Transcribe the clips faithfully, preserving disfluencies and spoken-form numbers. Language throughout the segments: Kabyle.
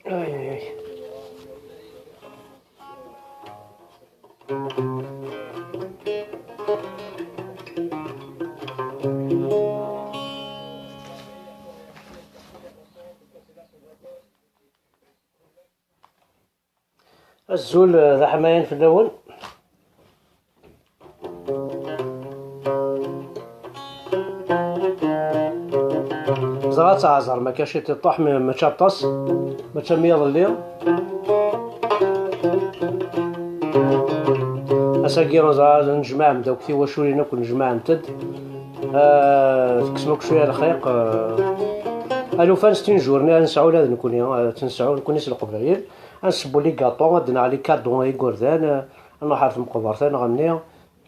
Ay, ay, ay. Azul, eh, d aḥmayan fell-awen. Ẓriɣ ad teɛẓer, ma kan ciṭ iṭuḥ, ma-, mačči aṭas, mačči am yiḍelli. Ass-agi, ẓriɣ, nejmaɛ-d akk tiwaculin akk, nejmaɛent-d. Ah, tekksem akk cwiya lxiq, ah. Alufan s tinjur-nni ara nesɛu ula d nekkni, ah, tt-nesɛu nekkni s Leqbayel. Ad nseww les gâteaux, ad d-naɣ les cadeaux i yigerdan, ad nruḥ ɣer tmeqbert, ad nɣenni,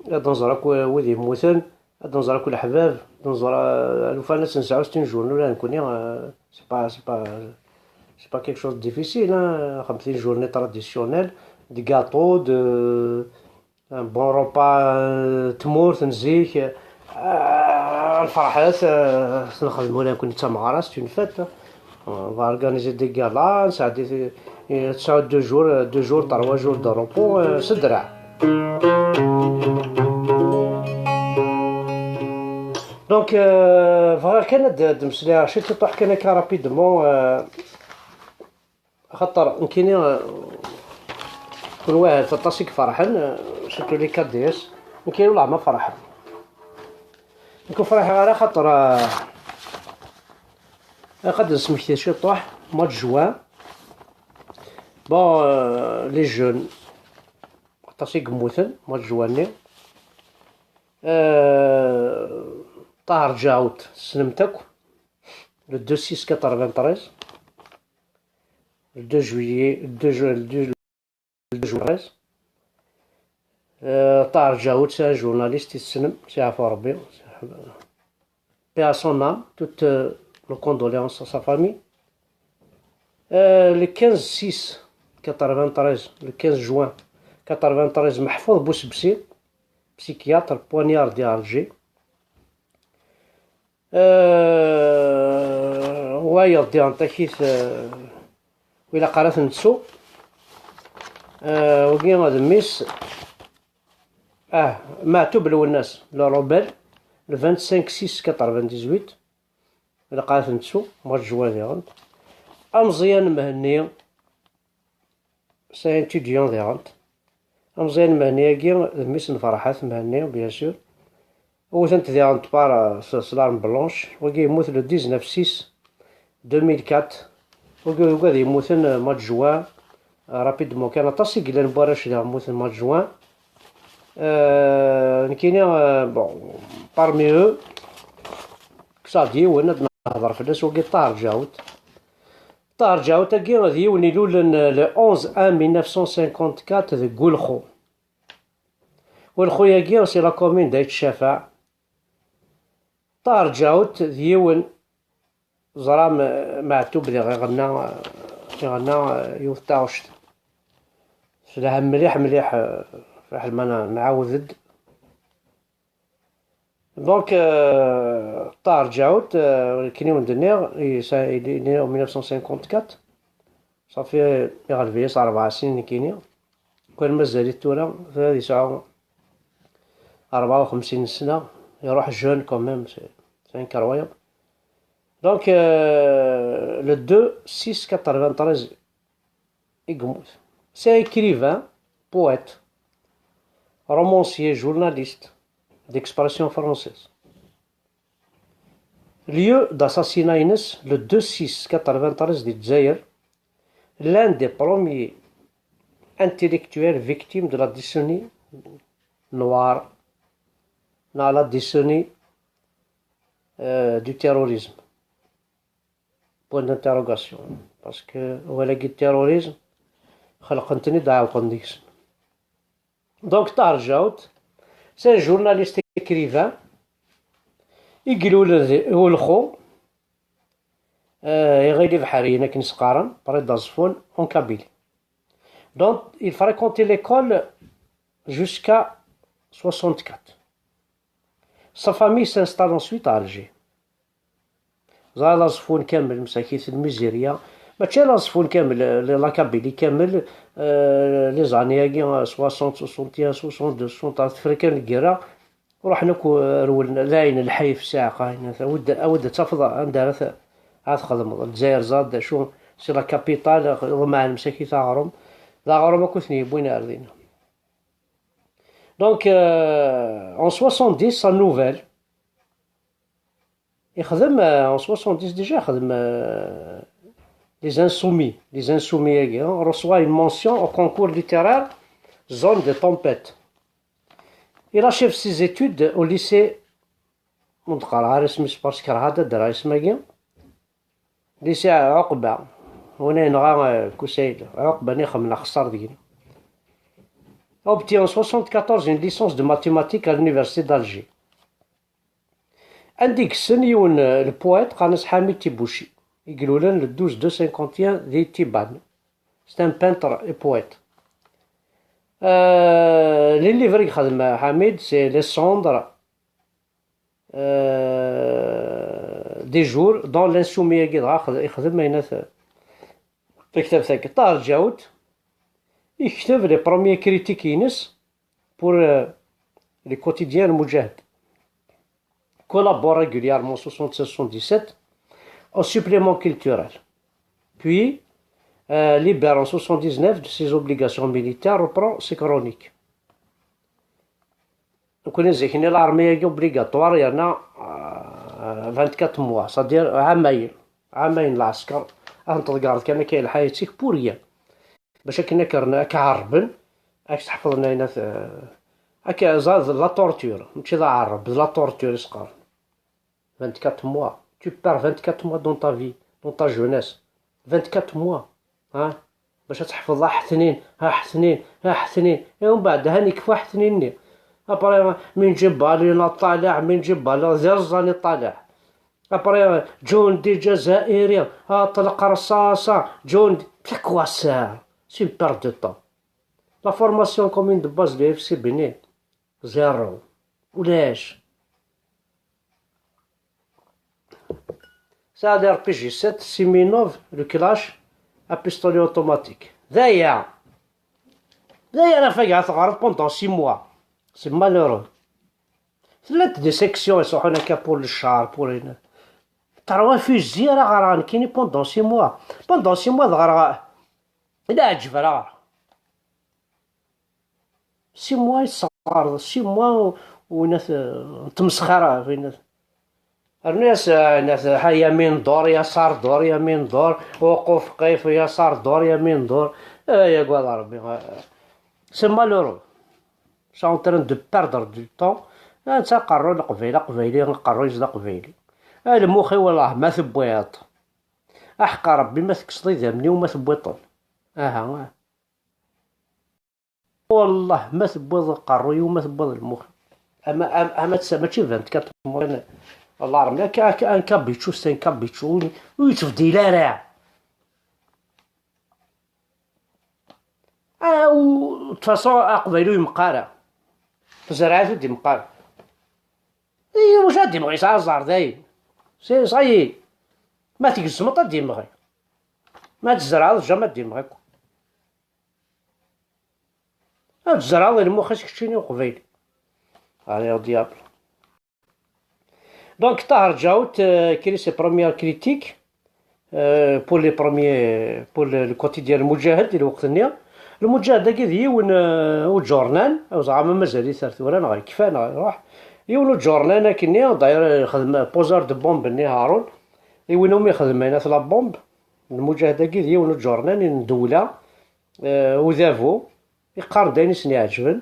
ad nẓer akk wid yemmuten, ad nẓer akk leḥbab, ad nẓer, euh, alufan ad tt-nesɛu s tin journée ula d nekkni, euh, c'est pas, c'est pas, c'est pas quelque chose de difficile, hein, axemt tin journée traditionnelle, de gâteaux, de, un bon repas, euh, tmurt n zik, euh, nferḥet, euh, s nxedm ula d nekkni d tameɣra, c'est une fête, hein. On va organiser des galas, nesɛeddi, euh, tesɛu deux jours, euh, deux jours, trois jours de repos, euh, s ddreɛ. Donc, euh, bɣiɣ kan ad d-, ad d-mmeslayeɣ ciṭ, ciṭuḥ kan akka rapidement, euh, axaṭer nekkini, euh, kunwi ahat aṭas i iferḥen, euh, surtout les K D S, nekkini wellah ma ferḥeɣ. Nekk ur friḥeɣ ara, xaṭer, ah, ilaq ad d-nesmekti ciṭuḥ, mois de juin. Bon, euh, les jeunes, aṭas i yemmuten, mois de juin-nni. Euh, Ṭaher Ǧaɛut, tessnem-t akk, le deux six quatre-vingt-treize, le deux juillet, le deux ju-, le deux, le deux juin. Euh, Ṭaher Ǧaɛut, c'est un journaliste, tessnem, si ɛfu Rebbi. Paix à son âme, toutes, euh, nos condoléances à sa famille. Euh, le quinze six quatre-vingt-treize, le quinze juin quatre-vingt-treize, Mahfouz Boussebsi, psychiatre, poignardé à Alger. Euh, wayeḍ diɣen takit, euh, wi ilaq ara t-nettu. Euh, wagi d mmi-s, ah, Maɛtub Lwennas, le rebelle, le vingt-cinq six quatre-vingt-dix-huit. Ilaq ara t-nettu, mois de juin diɣen. Ameẓyan Mhenni, c'est un étudiant diɣen. Ameẓyan Mhenni-agi d mmi-s n Ferḥat Mhenni, bien sûr. Wwten-t diɣen par, euh, s, s l'arme blanche. Wagi yemmut le dix-neuf six deux mille quatre. Wagi, wagi ad yemmuten, euh, mois de juin. Euh, rapidement kan, aṭas i yellan n warrac diɣen mmuten mois de juin. Euh, nekkini, euh, bon, parmi eux, kkseɣ-d yiwen ad nehḍer fell-as, wagi Ṭaher Ǧaɛut. Ṭaher Ǧaɛut-agi d yiwen ilulen le onze un mille neuf cent cinquante-quatre deg Ulxu. Ulxu-agi, c'est la commune d'Aït Ccafaɛ. Ṭaher Ǧaɛut d yiwen, ẓram, Meɛtub diɣ iɣenna, iɣenna yiwet taɣect. Telha mliḥ, mliḥ, fiḥel ma n-, nɛawed-d. Donc, euh, Ṭaher Ǧaɛut, euh, akken i wen-d-nniɣ, yesɛa, il est né en mille neuf cent cinquante-quatre. Ṣafi, iɣleb-iyi s rebɛa snin nekkini. Kan mazal-it tura, ad yesɛu rebɛa u xemsin sna. Iruḥ jeune quand même, c'est, c'est incroyable. Donc, euh, le deux six quatre-vingt-treize i yemmut. C'est un écrivain, poète, romancier, journaliste d'expression française. Lieu d'assassinat-ines, le deux six quatre-vingt-treize di Lezzayer, l'un des premiers intellectuels victimes de la décennie noire, dans la décennie, euh, du terrorisme. Point d'interrogation. Parce que wala terrorisme, xelqen-ten-id, ɛewqen deg-sen. Donc, Ṭaher Ǧaɛut, c'est un journaliste écrivain, i ilulen di Ulxu, euh, iɣil ibeḥriyen akken s-qqaren, près d'Azeffun, en Kabylie. Donc, il fréquentait l'école jusqu'à soixante-quatre. Sa famille s'installe ensuite à Alger. Ẓer Laẓeffun kamel, msakit lmizirya. Mačči Laẓeffun kamel, la Kabylie kamel, euh, les années-agi, euh, soixante, soixante et un, soixante-deux, soixante, ɣef tefrika n lgirra, ruḥen akk, euh, rewlen, d ayen lḥif, ssiɛqa, ayen, awi-d, awi-d ad tafeḍ anda ara t-, ara txedmeḍ. Lezzayer, ẓer d acu, c'est la capitale, ḍemɛen msakit aɣrum, d aɣrum akk i ten-yewwin ar dinna. Donc, euh, en soixante-dix, sa nouvelle, ixdem, euh, en soixante-dix déjà, ixdem, euh, les Insoumis, les Insoumis-agi, hein, reçoit une mention au concours littéraire Zone de tempête. Il achève ses études au lycée, ur d-qqareɣ ara isem-is parce que kerheɣ ad d-rreɣ isem-agi, lycée Ɛuqba, win ay yenɣa, euh, Kusayl, Ɛuqba-nni ixemmen axeṣṣar deg-i. Obtient en soixante-quatorze une licence de mathématiques à l'université d'Alger. Anda i yessen yiwen, euh, le poète, qqaren-as Hamid Tibouchi, i ilulen le douze deux cinquante et un di Tiban. C'est un peintre et poète. Euh, les livres i yexdem Hamid, c'est Les Cendres, euh, des Jours, dans l'Insoumis-agi dɣa xed-, ixdem ayennat, euh, taktabt-agi. Ṭaher Djaout, yekteb les premiers critiques-ines pour, euh, le quotidien Al Moudjahid. Collabore régulièrement soixante-seize soixante-dix-sept au supplément culturel. Puis, euh, libéré en soixante-dix-neuf de ses obligations militaires, reprend ses chroniques. Donc, on est l'armée obligatoire, il y en a, euh, vingt-quatre mois, c'est-à-dire, عامين، عامين العسكر، ad ten-tḍeggreḍ kan akka i lḥayat-ik, pour rien. Bac akken ad k-rren-, ad k-ɛerrben, ad k-ḥefḍen ayen at-, akka ẓad la torture, mačči d aɛerreb, d la torture i s-qqaren. Vingt-quatre mois, tu perds vingt-quatre mois dans ta vie, dans ta jeunesse. Vingt-quatre mois, hein? Bac ad tḥefḍeḍ aḥetnin, aḥetnin, aḥetnin. Et umbeɛd, han ikfa aḥetnin-nni. Après, من جبل إلى طالع، من جبل, d ireẓẓan i ṭṭaleɛ. Après, جندي جزائري, أطلق رصاصة, جندي, c'est quoi ça? C'est une perte de temps. La formation commune de base de F C B N, zéro. Ulac. Ça, des R P G sept, Siminov, le clash, un pistolet automatique. D aya. D aya ara fageɣ teɣreḍ pendant six mois. C'est malheureux. Tella des sections iṣuḥun akka pour le char, pour une. Trois fusils ara ɣreɣ nekkini pendant six mois. Pendant six mois d ɣreɣ. Ila ɛǧeb ara ɣreɣ. Six mois i tesɣareḍ, six mois winat, n tmesxara, winat. Rnu-yas, winat, ha, ya min dur, ya sar dur, ya min dur, uquf qif, ya sar dur, ya min dur. Ay, agad Rebbi. C'est malheureux. C'est en train de perdre du temps. Netta aqerru n Leqbayel, aqbayli, aqerru-is d aqbayli. A lmux-iw, wellah ma tewwiḍ. Aḥeqq Rebbi ma tekkseḍ idammen-iw ma tewwiḍ-ten. Aha. Wellah ma tewwiḍ aqerru-iw ma tewwiḍ lmux. Ama, ama, ama tsa-, mačči vingt-quatre mois kan. Wellah Rebbi, akka, akka, un kabiču, c'est un kabiču, ur, ur yettbeddil ara. Ah, u, de toute façon, aqbayli ur yemmeqqar ara. Tezreɛ-it ur d-yemmeqqar. Ihi, wacu ad d-imɣi, yesɛa ẓẓer dayen. C'est, ça y est. Ma tgezmeḍ ad d-imɣi. Ma tzerɛeḍ, jamais ad d-imɣi akk. Ad tzerɛeḍ i lmux-is keččini uqbayli. Allez, au diable. Donc, Tahar Djaout, euh, écrit ses premières critiques, euh, pour les premiers, pour le, le quotidien Lmuǧahed, di lweqt-nni. Lmuǧahed-agi d yiwen, euh, uǧurnan, ur ẓriɣ ma mazal-it ar tura, neɣ yekfa, neɣ iruḥ. Yiwen uǧurnan akkenni, d'ailleurs, yexdem poseur de bombe-nni Haṛun, d win umi xedmen at la bombe. Lmuǧahed-agi d yiwen uǧurnan n ddewla, euh, udabu, iqqaren-d ayen i sen-iɛeǧben.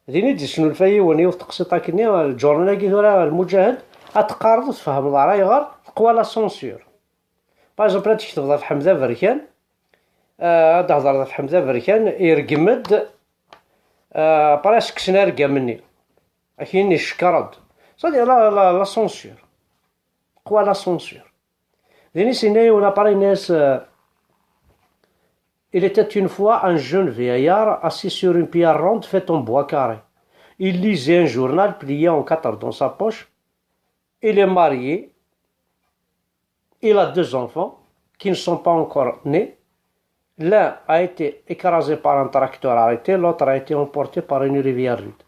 Din i d-yesnulfa yiwen, yiwet teqsiṭ akkenni, lǧurnan-agi tura, Lmuǧahed, ad teqqareḍ ur tfehmeḍ ara ayɣer, teqwa la censure. Par exemple, ad tketbeḍ ɣef Ḥmed Aberkan, euh, ad d-hedreḍ ɣef Ḥmed Aberkan, ireggem-d, euh, après ad s-kksen argam-nni. Akkin icekkeṛ-d. C'est-à-dire la, la, la censure. Teqwa la censure. Din i s-yenna yiwen après, yenna-yas, euh, Il était une fois un jeune vieillard assis sur une pierre ronde faite en bois carré. Il lisait un journal plié en quatre dans sa poche. Il est marié. Il a deux enfants qui ne sont pas encore nés. L'un a été écrasé par un tracteur arrêté, l'autre a été emporté par une rivière rude.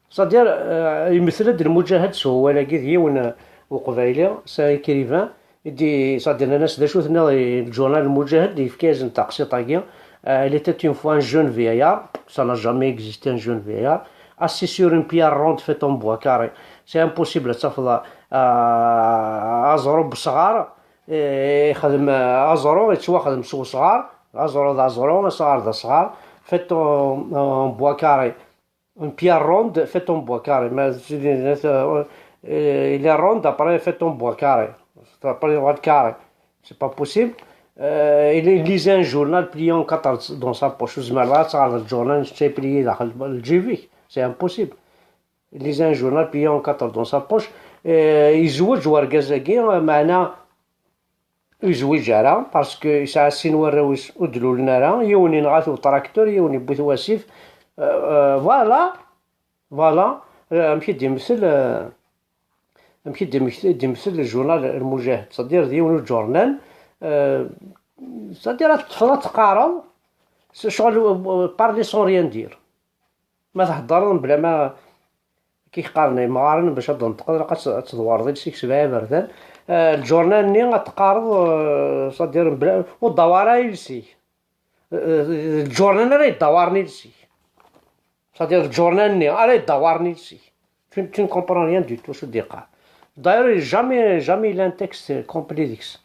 C'est-à-dire, euh, yemmesled Lmuǧahed s wawal-agi d yiwen, euh, uqbayli, c'est un écrivain, i d-, c'est-à-dire, nnan-as d acu tenniḍ i lǧurnal Lmuǧahed, yefka-yasen taqsiṭ-agi. Euh, il était une fois un jeune vieillard, ça n'a jamais existé un jeune vieillard, assis sur une pierre ronde faite en bois carré. C'est impossible ad tafeḍ, euh, aẓru n wesɣar, eh, ixdem, euh, aẓru yettwaxdem s wesɣar, aẓru d aẓru, asɣar d asɣar, faite en, en bois carré. Une pierre ronde faite en bois carré. Mais, euh, il est ronde, après faite en bois carré. Après, il va être carré. C'est pas possible. Euh, il, il lisait un journal plié en quatre dans sa poche. Ur tezmireḍ ara ad teɣreḍ lǧurnal, c'est plié daxel lǧib-ik. C'est impossible. Il lisait un journal plié en quatre dans sa poche. Euh, yezweǧ wergaz-agi, meɛna ur yezwiǧ ara, parce que yesɛa sin warraw-is ur d-lulen ara, yiwen yenɣa-t utraktur, yiwen yewwi-t wasif. Euh, euh, voilà, voilà. Euh, amek i d-yemtel, euh, amek i d-yemtel, i d-yemtel lǧurnal Lmuǧahed, c'est-à-dire d yiwen uǧurnan, euh, c'est-à-dire ad teṭṭfeḍ ad teqqareḍ, s-, ccɣel, euh, parler sans rien dire. Ma theddreḍ mebla ma k-qqaren imɣaren bac ad d-tenṭqeḍ, ilaq ad t-, ad tedwareḍ iles-ik sebɛa iberdan. Euh, lǧurnan-nni ad teqqareḍ, euh, c'est-à-dire mebla, ur ddawar ara iles-ik. Euh, lǧurnan ara yeddawaren iles-ik. C'est-à-dire lǧurnan-nni ara yeddawaren iles-ik. Tu, tu ne comprends rien du tout, acu d-yeqqar. D'ailleurs, jamais, jamais il a un texte complet deg-s.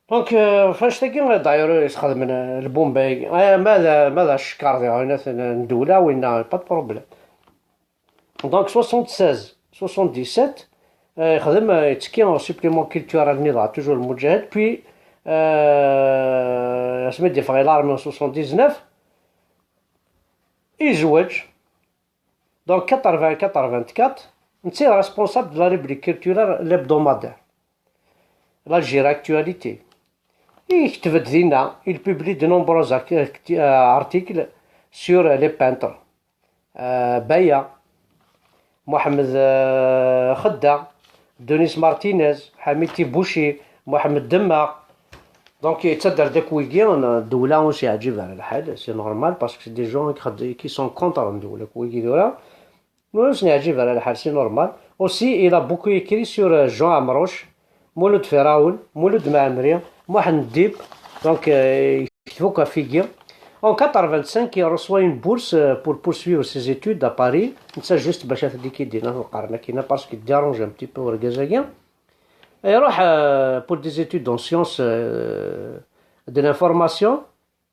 Donc, euh, f annect-agi, d'ailleurs, i sxedmen, euh, lbumba-agi. Eh, ma d, ma d acekkar diɣen, n ddewla, winna, pas de problème. Donc, soixante-seize, soixante-dix-sept, euh, yexdem, euh, yettekki supplément culturel-nni dɣa, toujours Lmuǧahed, puis, euh, asmi d-yeffeɣ i l'armée en soixante-dix-neuf, yezweǧ, donc, quatre-vingts quatre-vingt-quatre, netta i d responsable de la rubrique culturelle, l'hebdomadaire, l'Algérie Actualité. Yekteb-d dinna, il publie de nombreux arc-, euh, articles sur les peintres. Euh, Baya, Mohamed, euh, Khedda, Denis Martinez, Hamid Tibouchi, Mohamed Demma. Donc, yettader-d akk wigi, n ddewla ur s-yeɛǧib ara lḥal, c'est normal, parce que c'est des gens qui, qui sont contre ddewla, akk wigi tura. Ur s-yeɛǧib ara lḥal, c'est normal. Aussi, il a beaucoup écrit sur, euh, Jean Amrouche, Mouloud Firaoun, Mouloud Mammeri, Mohamed Dib. Donc, euh, yekteb akk ɣef wigi. En quatre-vingt-cinq, il reçoit une bourse, euh, pour poursuivre ses études à Paris. C'est juste bac ad t-id-iniɣ, parce qu'il dérange un petit peu urgaz-agi. Iruḥ, euh, pour des études en sciences, euh, de l'information.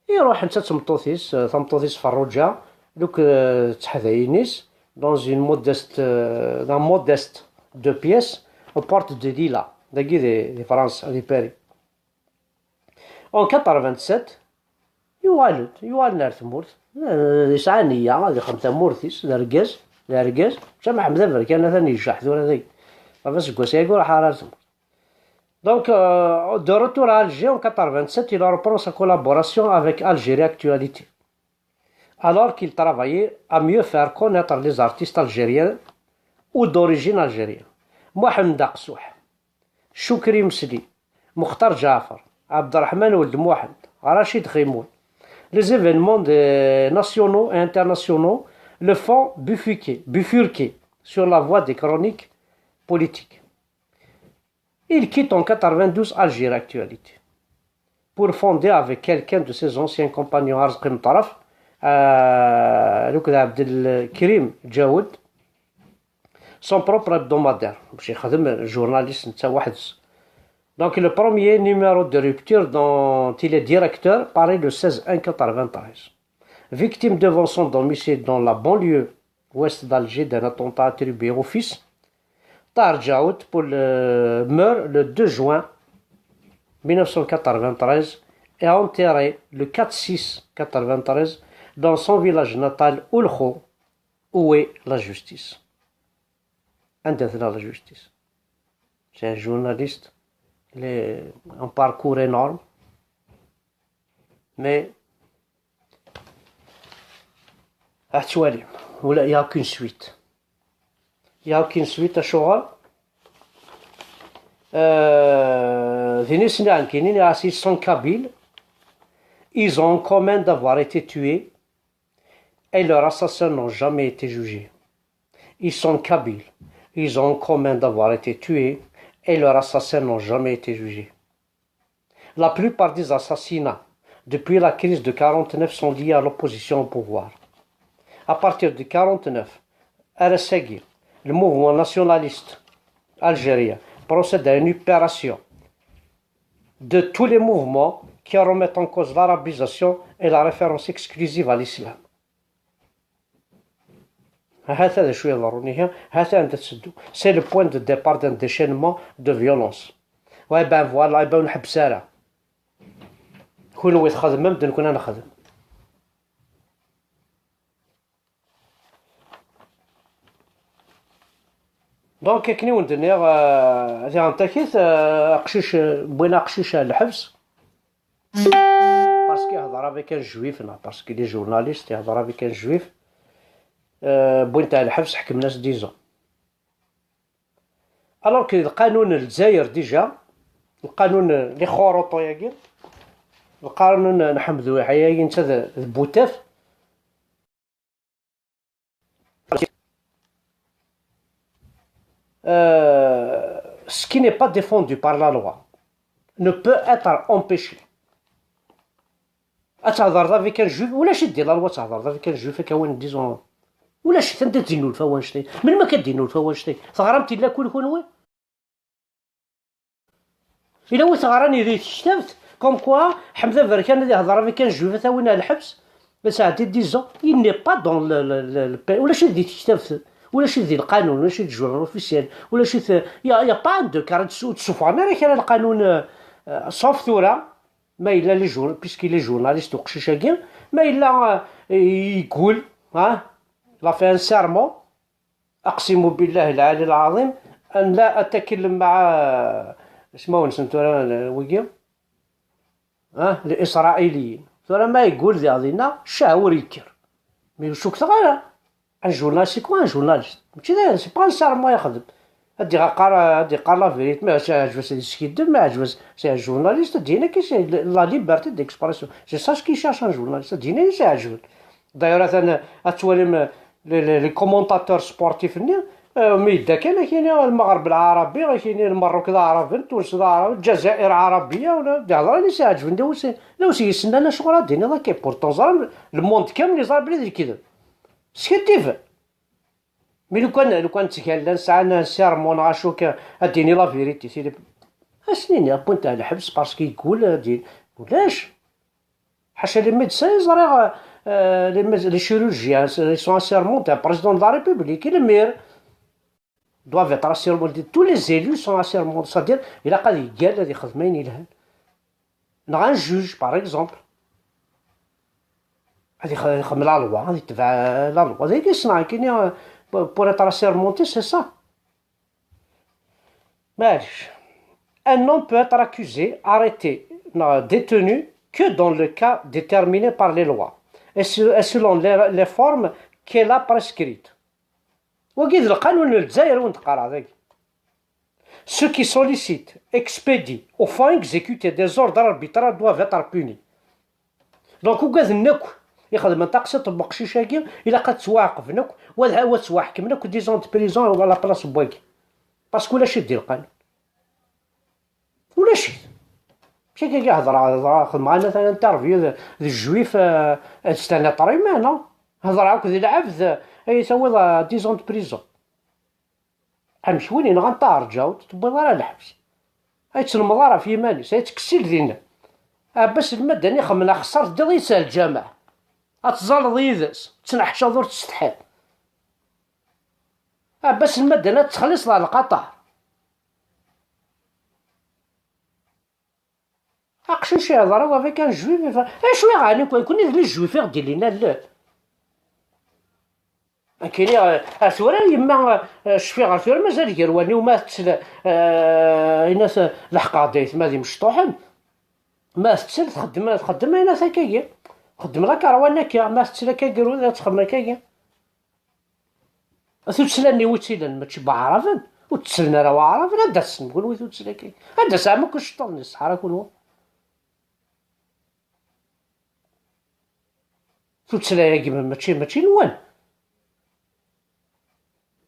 Iruḥ netta d tmeṭṭut-is, euh, tameṭṭut-is Ferruǧa, donc, euh, d teḥdayin-is, dans une modeste, euh, dans modeste deux pièces, aux portes de Lille, dagi di, di Fransa, di Paris. En quatre-vingt-sept, yuɣal-d, yuɣal-d ar tmurt. Eh, yesɛa nniya ad ixdem tamurt-is, d argaz, d argaz. Maca Mḥemmed Aberkan atan yejjeḥ tura dagi. Ɣef aseggas-agi ur ḥar ar tmurt. Donc, euh, de retour à Alger en quatre-vingt-sept, il reprend sa collaboration avec Algérie Actualité, alors qu'il travaillait à mieux faire connaître les artistes algériens ou d'origine algérienne. Mohamed Aqsouh, Choukri Messli, Mokhtar Djafer, Abderrahmane Ould Mohamed, Rachid Ghimoun. Les événements des nationaux et internationaux le font bifurquer, bifurquer sur la voie des chroniques politiques. Il quitte en quatre-vingt-douze Algérie Actualité pour fonder avec quelqu'un de ses anciens compagnons, Arzqi Meṭraf, euh, donc Abdelkrim Djaoud, son propre hebdomadaire. باش يخدم journaliste نتا وحده. Donc, le premier numéro de rupture dont il est directeur paraît le seize un quatre-vingt-treize. Victime devant son domicile dans la banlieue ouest d'Alger d'un attentat attribué au fils, Tahar Djaoud pour le, meurt le deux juin mille neuf cent quatre-vingt-treize et enterré le quatre six quatre-vingt-treize dans son village natal, Oulkho. Où est la justice? Anda tella la justice? C'est un journaliste, il a un parcours énorme, mais actuellement, il n'y a aucune suite. Il n'y a aucune suite à Chora. Euh, Din i s-nniɣ nekkini, nniɣ-as, ils sont kabyles, ils ont en commun d'avoir été tués et leurs assassins n'ont jamais été jugés. Ils sont kabyles, ils ont en commun d'avoir été tués et leurs assassins n'ont jamais été jugés. La plupart des assassinats depuis la crise de quarante-neuf sont liés à l'opposition au pouvoir. À partir de quarante-neuf, R S A, le mouvement nationaliste algérien procède à une opération de tous les mouvements qui remettent en cause l'arabisation et la référence exclusive à l'islam. Hata d acu yeḍrun ihi, hata anda tetteddu. C'est le point de départ d'un déchaînement de violence. Ouais, ben voilà, ben ur nḥebbes ara. Kunwi txedmem, d nekkni ad nexdem. Donc, akken i wen-d-nniɣ, euh, diɣen takit, euh, aqcic, euh, wwin aqcic ar lḥebs, parce que yehḍer avec un juif, neɣ parce que les journalistes yehḍer avec un juif, euh, wwin-t ar lḥebs, ḥekmen-as dix ans. Alors que lqanun n Lezzayer déjà, lqanun n lixuruṭu-agi, lqanun n Ḥmed Uwaḥi-agi netta d, d Butaf, euh, ce qui n'est pas défendu par la loi ne peut être empêché. Ad tehḍereḍ avec un juif, ulac-it di la loi ad tehḍereḍ avec un juif akka win dix ans. Ulac-it, anda d-innulfa wannect-a? Melmi akka d-innulfa wannect-a? Teɣramt yella kul kunwi? Yella wi teɣran di tektabt, comme quoi Ḥmed Aberkan ad ihḍer avec un juif, ad t-awin ar lḥebs, ad sɛeddi dix ans. Il n'est pas dans le, le, le, le pe-, ulac-it di tektabt, ulac-it di lqanun, ulac-it di journal officiel, ulac-it, y a, y a pas un de carré, ur d-ssufɣen ara kra lqanun, euh, euh, sauf tura, ma yella les jour-, puisqu'il est journaliste uqcic-agi, ma yella, euh, yeggul, hein, il a fait un serment, أقسم بالله العلي العظيم أن لا أتكلم مع، اسمه نسيت ورا ويجي، ها، الإسرائيليين. Tura ma yeggul diɣ dinna, ccah ur yekker. Mi ur cukkteɣ ara. Un journaliste, c'est quoi un journaliste? Mačči d, c'est pas un serment yexdem. Ad iqqar, ad iqqar la vérité, ma yeɛǧeb-as ad yeskiddeb, ma yeɛǧeb-as, c'est un journaliste, ad d-yini akka, c'est la liberté d'expression. C'est ça ce qu'il cherche un journaliste, ad d-yini ayen i s-iɛeǧben. D'ailleurs, atan ad twalim, euh, les, les, les commentateurs sportifs-nni, euh, mi yedda kan, akini Lmeɣreb Lɛarabi, akini Lmerruk d Aɛraben, Tunes d Aɛraben, Lǧazair Ɛarabiya, wala d-ihḍer ayen i s-iɛeǧben, d awes, d awes yesnan acuɣer ad d-tiniḍ akka. Pourtant, ẓran, le monde kamel yeẓra belli d lekdeb. Skiddiben. Mais lukan, lukan ttgallan sɛan un serment neɣ acu akka, ad d-yini la vérité, tili, ad s-nini, wwin-t ar lḥebs parce que yeggul, ad d-yini, ulac. Ḥaca les médecins, ẓriɣ, euh, les méde-, les chirurgiens, ils sont assermentés, un président de la République, et le maire doivent être assermentés, tous les élus sont assermentés, c'est-à-dire, ilaq ad yeggal, ad ixdem ayen yelhan. Neɣ un juge, par exemple. Ad ix-, ixdem la loi, ad itbeɛ la loi. D ayen i ssneɣ, nekkini, euh, pour, pour être assermenté, c'est ça. Maɛlic. Un homme peut être accusé, arrêté, neɣ détenu que dans le cas déterminé par les lois et se-, et selon les, les formes qu'elle a prescrites. Wagi d lqanun n Lezzayer i wen-d-qqareɣ dagi. Ceux qui sollicitent, expédient ou font exécuter des ordres arbitraires doivent être punis. Donc, ugaden akk ixedmen taqsiṭ n weqcic-agi, ilaq ad ttwaɛeqben akk, wa ad, wa ad ttwaḥekmen akk dix ans de prison à la place n wagi. Parce que ulac-it di lqanun. Ulac-it. Mačči akka i hedreɣ, hedreɣ, xedmeɣ ana interview d, d juif, euh, c'est un être humain, non? Hedreɣ akked lɛebd, euh, ay tawiḍ, euh, dix ans de prison. Amek win yenɣan taɛerǧawt, tewwiḍ ara lḥebs. Ay tselmeḍ ara ɣef yiman-is, ay ttkessil dinna. Ɛebbas lmadda-nni xemmen axeṣṣar teddiḍ yis ar lǧameɛ. Ad tẓaleḍ yid-s, tettneḥcaḍ ur tsetḥiḍ. Ɛebbas lmadda-nni ad texliṣeḍ ar lqaṭar. Aqcic ihḍer avec un juif, ifa-, acu iɣani, kwen, kuni d les juifs i ɣ-d-ilin allen. Nekkini, eh, ar tura yemma, eh, cfiɣ ar tura mazal gar wallen-iw ma tettel, eh, inat, eh, leḥqeɣ-d aytma d imecṭuḥen. Ma tettel txeddem, txeddem ayennat akkagi. Txeddem la caravane akka, ma tettel akka agrud, ad txeddem akkagi. Tutla-nni wi tt-ilan, mačči n Waɛraben. Ur ttseln ara waɛraben, ad d-asen kunwi tuttra-agi. Ad d-asɛam akk iceṭṭaḍen di ṣṣeḥra kunwi. Tuttra-agi mačči, mačči nwen.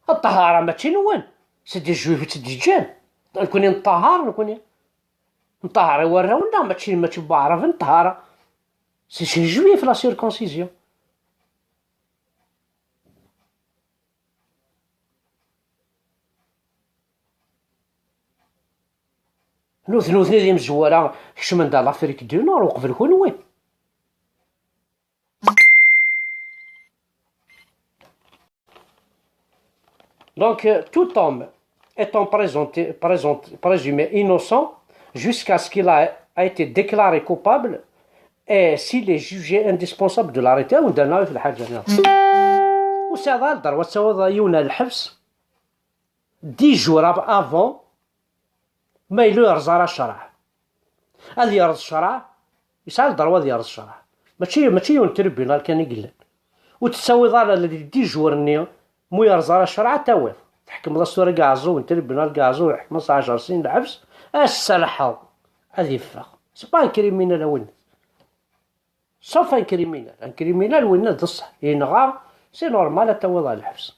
Ṭṭahara mačči nwen. C'est des juifs i tt-id-yeǧǧan. Nekkni neṭṭahar, nekkni. Neṭṭahar i warraw-nneɣ, mačči, mačči n waɛraben ṭṭahara. C'est chez les juifs la circoncision. Nut-, nutni d imezwura kecmen-d ar l'Afrique du Nord uqbel kunwi. Donc, euh, tout homme étant présenté, présent-, présumé innocent jusqu'à ce qu'il a, a été déclaré coupable et s'il est jugé indispensable de l'arrêter, awen-d-rreɣ ɣef lḥaǧa-nni. Ur sɛiḍ ara lderwa ad tawiḍ yiwen ar lḥebs dix jours av-, avant, ma yella ur yerẓ ara ccreɛ. Ad yerẓ ccreɛ, yesɛa lderwa ad yerẓ ccreɛ. Mačči, mačči yiwen n tribunal kan i yellan. Ur tettawiḍ ara les dix jours-nni, ma ur yerẓ ara ccreɛ, ad tawiḍ. Tḥekmeḍ-as tura deg Ɛeẓẓug, n tribunal deg Ɛeẓẓug, iḥkem-as ɛecṛ snin lḥebs, ad s-serrḥeḍ ad yeffeɣ. C'est pas un criminel, a win. Sauf un criminel. Un criminel, winna d ṣṣeḥ. Yenɣa, c'est normal ad tawiḍ ɣer lḥebs.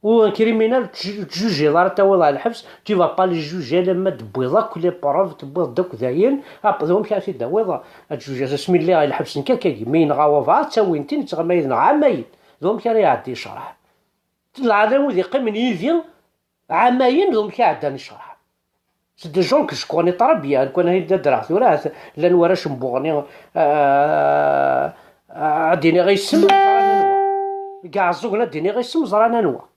Ou un criminel, ur t-tjujiḍ ara ad tawiḍ ɣer lḥebs, tu vas pas le juger, alamma d-tewwiḍ akk les preuves, tewwiḍ-d akk dayen, après, d wamek ara t-id-tawiḍ, ad tjujiḍ, asmi lliɣ ɣer lḥebs nekk akkagi, mi yenɣa wabɛaḍ, ttawin-t-in, yettɣama-, yenɣa ɛamayen, d wamek ara iɛeddi ccreɛ. Lɛali wid yeqqimen yid-i, ɛamayen d wamek i ɛeddan ccreɛ. C'est des gens que je connais très bien, lukan ad d-ddreɣ tura, llan warrac n Buɣni, euh, ad d-iniɣ isem, ẓran anwa. Deg Iɛeẓẓugen ad d-iniɣ isem, ẓran anwa.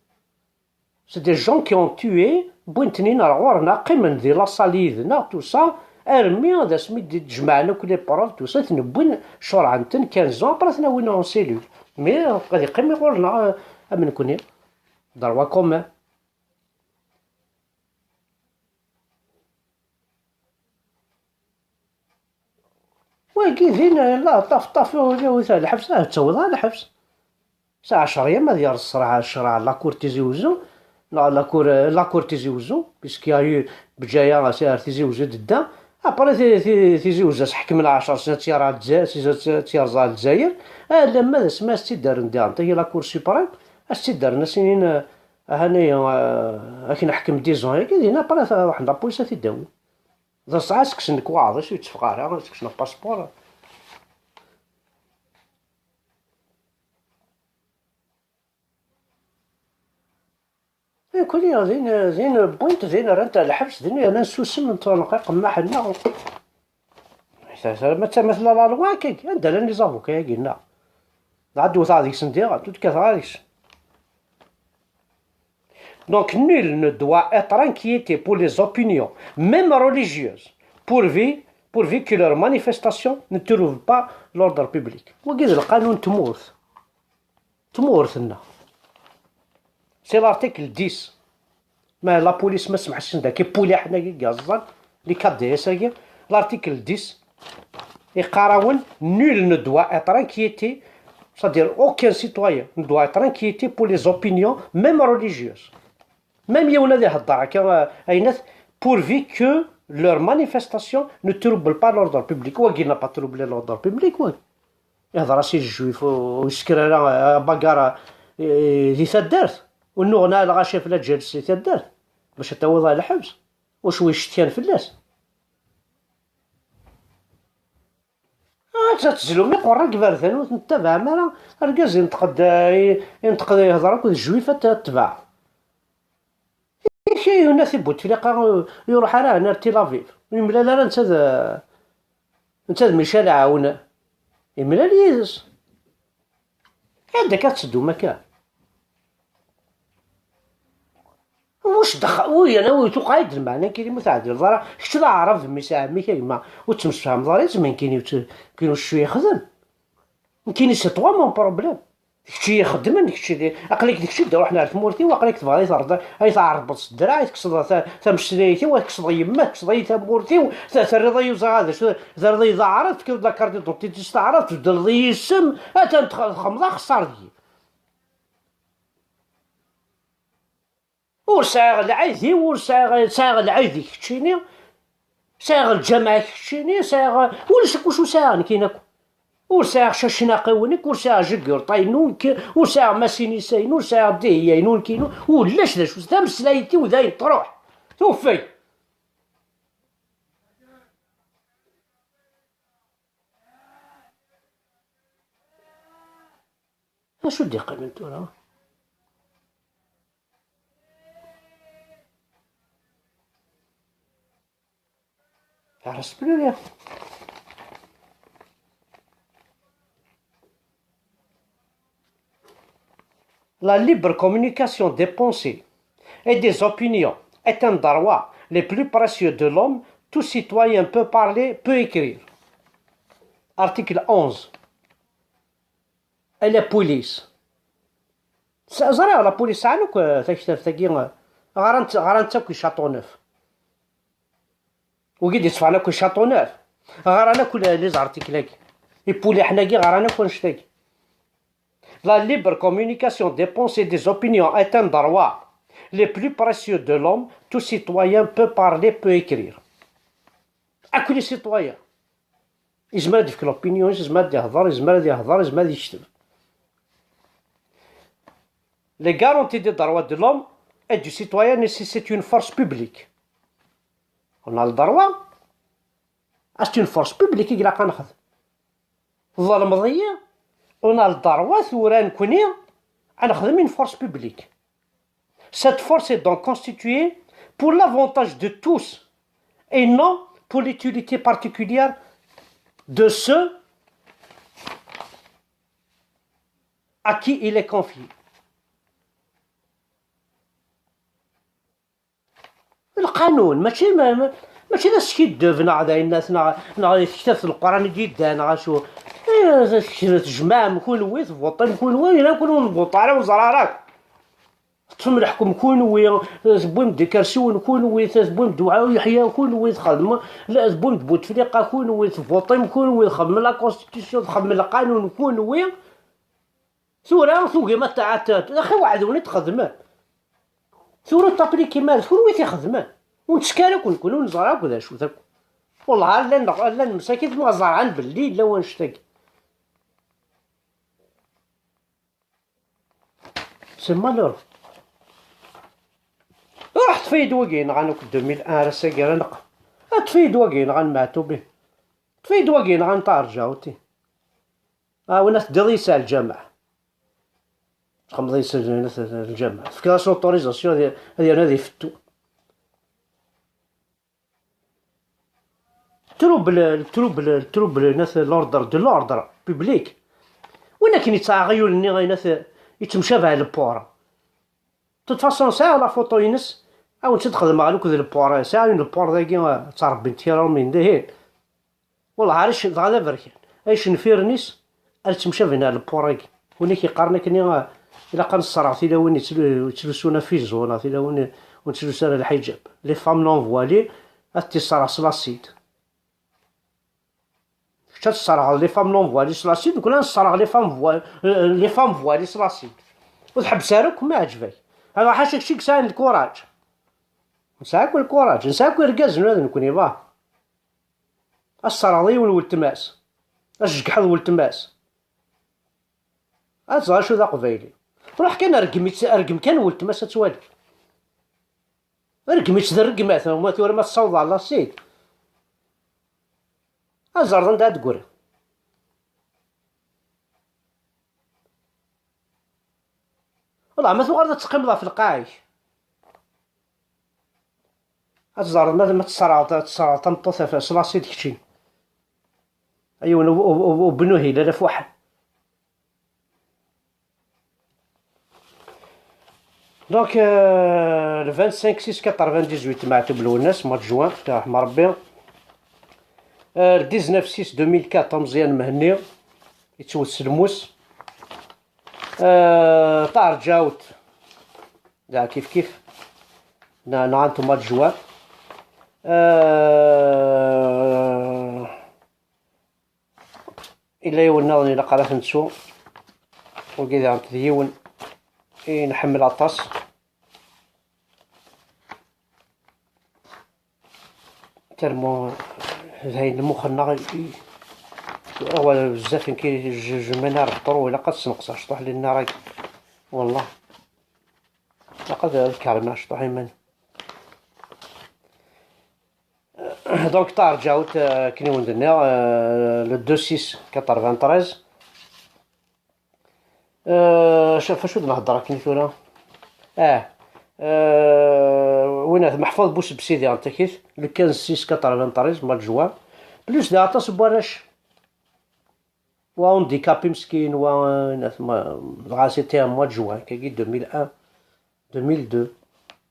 C'est des gens qui ont tué, wwin-ten-in ar ɣur-neɣ, qqimen di la salle yid-neɣ, tout ça, armi d asmi d-, d-jemɛen akk les preuves, tout ça, ten-wwin, curɛen-ten quinze ans, après ten-awin en cellule. Mais, euh, ad yeqqim ɣur-neɣ, euh, am nekkni. Droit commun. Wagi din, la, ṭaf, ṭaf, awit ar lḥebs, ah, ttawiḍ ar lḥebs. Sa ɛecṛ yam ad yerẓ ccreɛ, ccreɛ la cour Tizi Uzzu, neɣ la cour, la cour Tizi Uzzu, puisqu'il y a eu Bǧaya, c'est ar Tizi Uzzu d-tedda. Après, ti-, ti-, Tizi Uzzu, as-ḥekmen ɛecṛ snin, ad tt-yerẓ Lezza-, ad tt-yerẓ ar Lezzayer. Alamma d asmi ad s-tt-id-rren diɣen, tagi la cour suprême, ad s-tt-id-rren, ad s-inin, eh, ahanay, eh, ad k-neḥkem dix ans-agi, dinna après, ad ruḥen la police ad t-id-awin. D asɛa seg-sen lekwaɣeḍ, acu yetteffeɣ ara, seg-sen apaspuṛ. Nekkni din, din wwin-t, din rran-t ar lḥebs, din yerna nessusem, nettenqaq, qemmaḥ-nneɣ. Ma tama tella la loi akkagi, anda llan les avocats-agi-nneɣ? Dɣa ad d-wteɣ deg-sen diɣen, ur d-kkateɣ ara deg-sen. Donc, nul ne doit être inquiété pour les opinions, même religieuses, pourvu, pourvu que leur manifestation ne trouble pas l'ordre public. Wagi d lqanun n tmurt. Tmurt-nneɣ. C'est l'article dix. Ma la police, ma semḥen-asen daki, puliḥen-agi, gaẓẓan, les K D S-agi, l'article dix, iqqar-awen, nul ne doit être inquiété, c'est-à-dire aucun citoyen ne doit être inquiété pour les opinions, même religieuses. Même yiwen ad ihedder akka, euh, aynat, pourvu que leur manifestation ne trouble pas l'ordre public. Wagi n'a pas troublé l'ordre public, wagi. Ihder-as i lejwif, ur, ur yesker ara, euh, abagar, euh, di taddart. Ur nnuɣen ara lɣaci ɣef lǧal-is di taddart. Bac ad tawiḍ ɣer lḥebs. Wacu yecetkan fell-as? Ah, ad tezlum iqerra deg iberdan, ur ten-tettabaɛem ara. Argaz yenṭeq-d, eh, yenṭeq-d, yehder akked jwif, ad t-, ad tebɛeḍ. Yak yiwen At Butefliqa, ur, ur iruḥ ara ar Tel Aviv. Ur yemlal ara netta d, netta d Michel Aoun. Yemlal yid-s. Anda akka ad teddum akka? Wuc dexxan, wi yerna wi tuqeɛ-d lmeɛna nekkini ma ur tɛedleḍ ara, kečč d aɛrab d mmi-s n ɛemmi-k a gma, ur tettemsefhameḍ ara yid-s, ma nekkini ur tt-, nekkini ur tt-ixdem. Nekkini c'est toi mon problème. D kečč i ixeddmen, d kečč i d-, aql-ik d kečč i d-iruḥen ar tmurt-iw, aql-ik tebɣiḍ ad yi-tɛerḍ-, ad yi-tɛerḍeḍ s ddreɛ, ad yi-tekkseḍ ta-, tameslayt-iw, ad tekkseḍ yemma, ad tekkseḍ-iyi tamurt-iw, t-, terriḍ-iyi ur ẓriɣ d acu, terriḍ-iyi d aɛrab, tefkiḍ-d la carte d'identité s taɛrabt, tbeddleḍ-iyi isem, atan tx-, txemmeḍ axeṣṣar deg-i. Ur sɛiɣ lɛid-iw, ur sɛiɣ, sɛiɣ lɛid i keččini, sɛiɣ lǧameɛ i keččini, sɛiɣ, ulac akk acu sɛiɣ nekkini akk. Ur sɛiɣ cacnaq i nekk, ur sɛiɣ jigurṭa-inu nekk, ur sɛiɣ masinisa-inu, ur sɛiɣ dihiya-inu nekkini, ulac d acu, tameslayt-iw d ayen truḥ, tufeg. Acu d-iqqimen tura? Reste plus rien. La libre communication des pensées et des opinions est un droit les plus précieux de l'homme. Tout citoyen peut parler, peut écrire. Article onze. Et la police. Ẓriɣ la police sɛan akk, euh, taktabt-agi, euh, ɣran-tt, ɣran-tt akk i Châteauneuf. Wigi d-yetteffɣen akk i Châteauneuf. Ɣran akk les articles-agi. Ipuliḥen-agi ɣran akk annect-agi. La libre communication des pensées et des opinions est un droit les plus précieux de l'homme. Tout citoyen peut parler, peut écrire. Akk les citoyens. Yezmer ad yefk l'opinion, yezmer ad yehḍer, yezmer ad yehḍer, yezmer ad yekteb. Les garanties des droits de l'homme et du citoyen nécessitent une force publique. On a le droit. C'est une force publique i ilaq ad nexdem. Tḍelmeḍ-iyi. On a le droit tura nekkni ad nexdem une force publique. Cette force est donc constituée pour l'avantage de tous et non pour l'utilité particulière de ceux à qui il est confié. Lqanun, mačči, ma-, ma-, mačči d askiddeb neɣ d ayen neɣ, neɣ d tektabt n Leqran i d-yeddan neɣ acu. Eh, tejmaɛem kunwi, tvuṭim kunwi, ila kun ur nvuṭ ara, ur neẓra ara akk. Teṭṭfem leḥkem kunwi, tewwim-d ikersiwen kunwi, tewwim-d Dewɛa Uyeḥya kunwi, txedmem, la, tewwim-d Bouteflika kunwi, tvuṭim kunwi, txedmem la constitution, txedmem lqanun kunwi. Tura tugim ad t-, ad t-, axi weɛden i txedmem. Tura ur taplikim ara, d kunwi i t-ixedmen. Ur nettekk ara akk nekkni, ur neẓra akk d acu-t akk. Wellah, llan, llan msakit ma ẓran belli yella wanect-agi. C'est malheureux. Ruḥ ṭṭef-iyi-d wagi yenɣan akk deux mille un ar ass-agi ara neqqen. Ṭṭef-iyi-d wagi yenɣan Meɛtubi. Ṭṭef-iyi-d wagi yenɣan Ṭaher Ǧaɛuti. Ah, win ad teddiḍ yis ar lǧameɛ. Txedmeḍ yis ar lǧameɛ. Tefkiḍ-as l'autorisation ad, ad yernu ad ifettu. Trouble, trouble, trouble, nat l'ordre, de l'ordre public. Win akken yettɛaɣ yul-nni, ay nat yettemcabaɛ lepor. De toute façon, sɛiɣ la photo-ines, ad wen-tt-id-xedmeɣ nekk d lepor. Sɛiɣ une lepor dagi, ttrebbint kra min dihin. Wellah, ar icen-, dɣa d aberkan. Ay icenfiren-is, ar ttemcabin ar lepor-agi. Win i k-yeqqaren akken, ah, ilaq ad nesserɣ tilawin yettlu-, yettlusun afizu, neɣ tilawin ur nettlusu ara lḥiǧab. Les femmes non voilées, ad tt-isserɣ s l'acide. Kečč ad tesserɣeḍ les femmes non voilées s l'acide, nekkni ad nesserɣ les femmes voi-, euh, les femmes voilées s l'acide. Ur tḥebbes ara akk ma yeɛǧeb-ak. Ḥaca kečč i yesɛan lkuraǧ. Nesɛa akk lkuraǧ, nesɛa akk irgazen ula d nekkni, bah. Ad tesserɣeḍ yiwen weltma-s. Ad tjegḥeḍ weltma-s. Ad tẓer acu d aqbayli. Ruḥ kan rgem, rgem kan weltma-s ad twali. Rgem-itt d rregmat, ma tura ma tessawḍeḍ ɣer l'acide. Ad ẓreḍ anda ad d-teggri. Wallah, ma tuɣaleḍ ad teqqimeḍ ɣef lqaɛ-ik. Ad tẓerreḍ ma, ma tesserɛeḍ, ad tesserɛeḍ tameṭṭut ɣef, s l'acide keččini. A yiwen u-, u-, u-, ubnu hilal afuḥan. Donc, euh, le vingt-cinq six quatre-vingt-dix-huit Maɛtub Lwennas, mois de juin, yerḥem Rebbi. Euh, le dix-neuf six deux mille quatre, Ameẓyan Mhenni, yettwet s lmus. Euh, Ṭaher Ǧawet, da kif kif. Na-, nɣan-t au mois de juin. Euh, Yella yiwen nniḍen ilaq ara t-nettu. Wagi daɣen d yiwen i nḥemmel aṭas. Tellement d ayen muxenneɣ i, i, awal bezzaf nekk, je, je m'énerve trop, ilaq ad sneqseɣ cṭuḥ les nerfs-agi. Wallah. Ilaq ad, ad kermeɣ cṭuḥ iman. Donc, ṭaher Ǧawet, euh, akken i wen-d-nniɣ, euh, le deux six quatre-vingt-treize. Euh, ɣef acu d-nehder akken tura? Ah, euh, winat Meḥfud Busebsidi, n takit, le quinze six quatre-vingt-treize, mois de juin. Plus d aṭas n warrac. Wa handicapé meskin, wa, euh, winat, ma, dɣa c'était un mois de juin, kagi deux mille un, deux mille deux.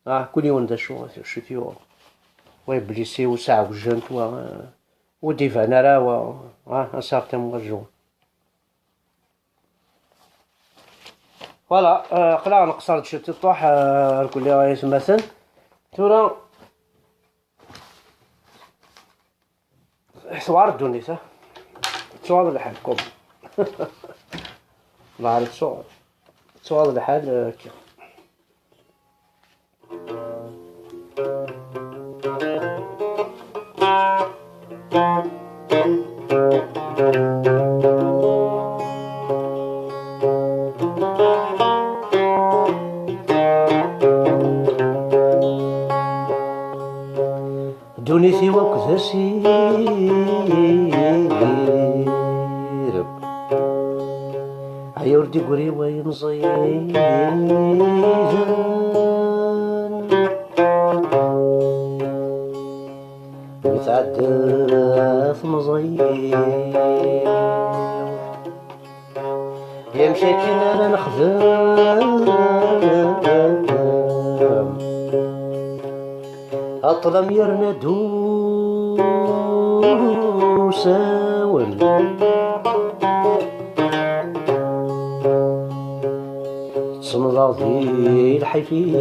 Ah, kul yiwen d acu, acu t-yuɣen. Wa yeblisi, wa seɛwjent, wa, euh, ur d-iban ara, wa, ah, un certain mois de juin. Voilà, euh, aql-aɣ neqṣer-d ciṭuḥ, euh, ar kulli ay atmaten. Tura, tewɛer ddunit, ha? Tettuɣaḍ lḥal, comme. Ḍaɛret tettuɣaḍ. Tettuɣaḍ lḥal, euh, akka. Ddunit-iw akk d asirem, ay ur d-igri wayen ẓiden. Mi tɛedda temẓi-w, yamek akken ara nexdem? Aṭlam yerna-d usawen. Tsemḍeɣ di lḥif-iw.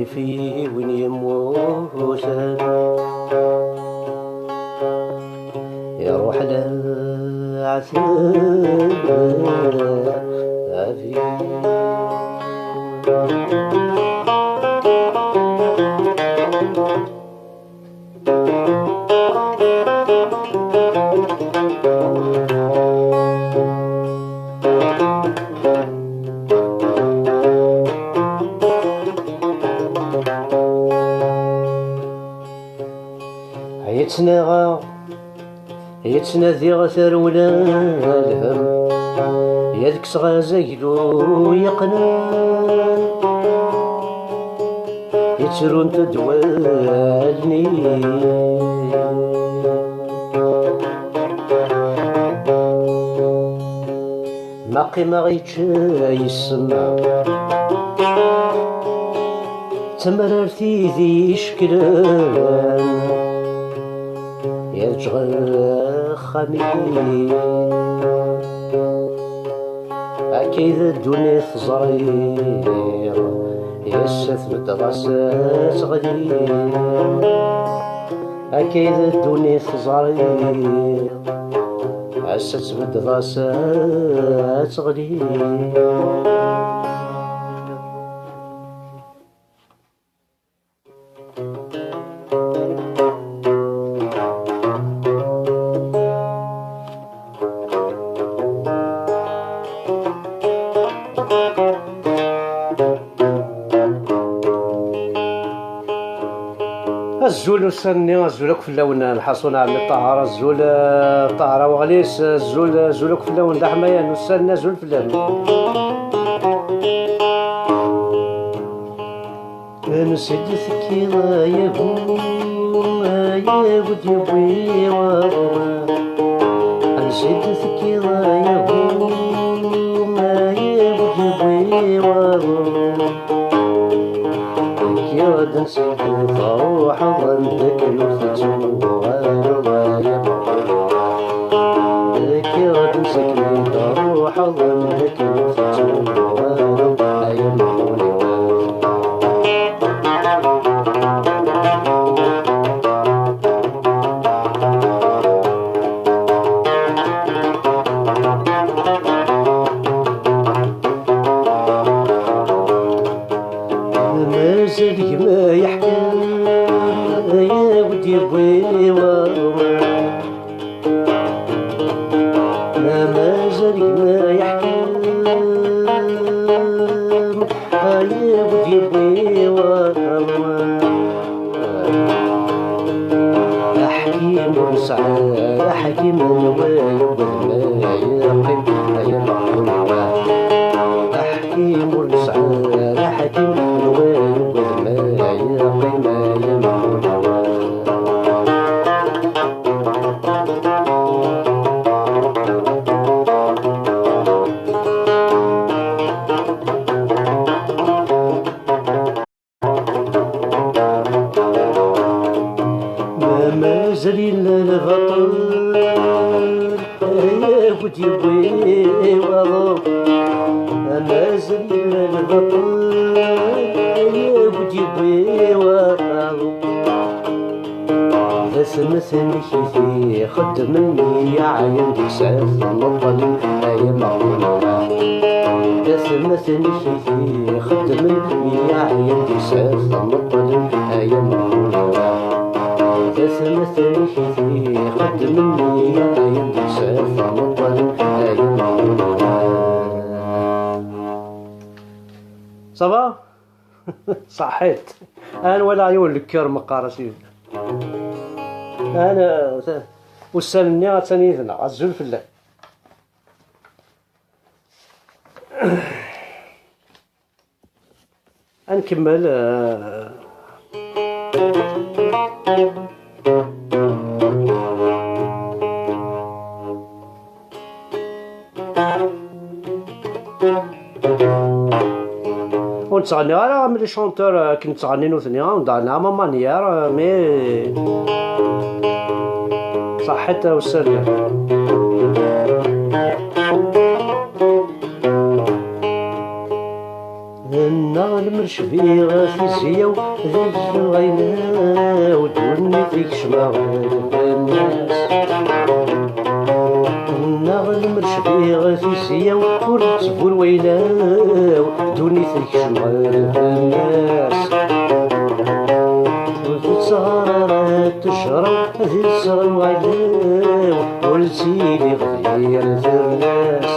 Ifi win yemmuten, iruḥ leɛtab. Yettnaɣa, yettnadiɣ tarewla lhem, yad kkseɣ azaglu yeqqnen, yettrunt-d wallen-iw. Ma qqimeɣ yečča yessem, d tamrart i d-icekklen, yerǧ ɣer axxam-iw. Akka i d ddunit teẓriḍ, ass-a tbeddeḍ, ass-a teɣli. Akka i d ddunit teẓriḍ, ass-a tbeddeḍ, ass-a teɣli. Azul ussan-nni, azul akk fell-awen, lḥaṣun ɛemmi Ṭaher, azul, eh, Ṭaher Aweɣlis, azul, azul akk fell-awen, d aḥmayan ussan-nni, azul fell-am. Ansi d-tekkiḍ ay agu, ay agu d-yewwi waḍu? Ansi d-tekkiḍ ay agu, ay agu d-yewwi waḍu? Kkiɣ-d ansi d-truḥeḍ, anda akken ur tettuɣaleḍ ay ameɣbun. Kkiɣ-d ansi d-truḥeḍ, anda akken ur tettuɣaleḍ ay ameɣbun. Aṭṭan i d-yewwi waḍu. D atmaten-ik i t-ixeddmen mi yeɛyan deg-s ad t-meṭṭlen, ay ameɣbun. D atmaten-ik i t-ixeddmen mi yeɛyan deg-s ad t-meṭṭlen, ay ameɣbun. D atmaten-ik i t-ixeddmen mi yeɛyan deg-s ad t-meṭṭlen, ay ameɣbun. Ça va? Ṣaḥit. Ad nwalaɣ yiwen lekker meqqar a sidi. Ad n-, ussan-nni attan yid-neɣ. Azul fell-ak. Ad nkemmel, eh, Ur nettɣenni ara am les chanteurs, euh, akken ttɣennin nutni, on a la même manière, euh, mais ṣaḥḥit a ussan. Nneɣ lemmer cbiɣ tizi-yaw di lɣayla-w, ddunit ikecmeɣ d fell-as. Nneɣ lemmer cbiɣ tizi-yaw, ur tettbur wayla-w, ddunit ikecmeɣ d fell-as. Ur tettɣar ara ttejra di tesɣayla-w, ur ttiliɣ d yir tullas.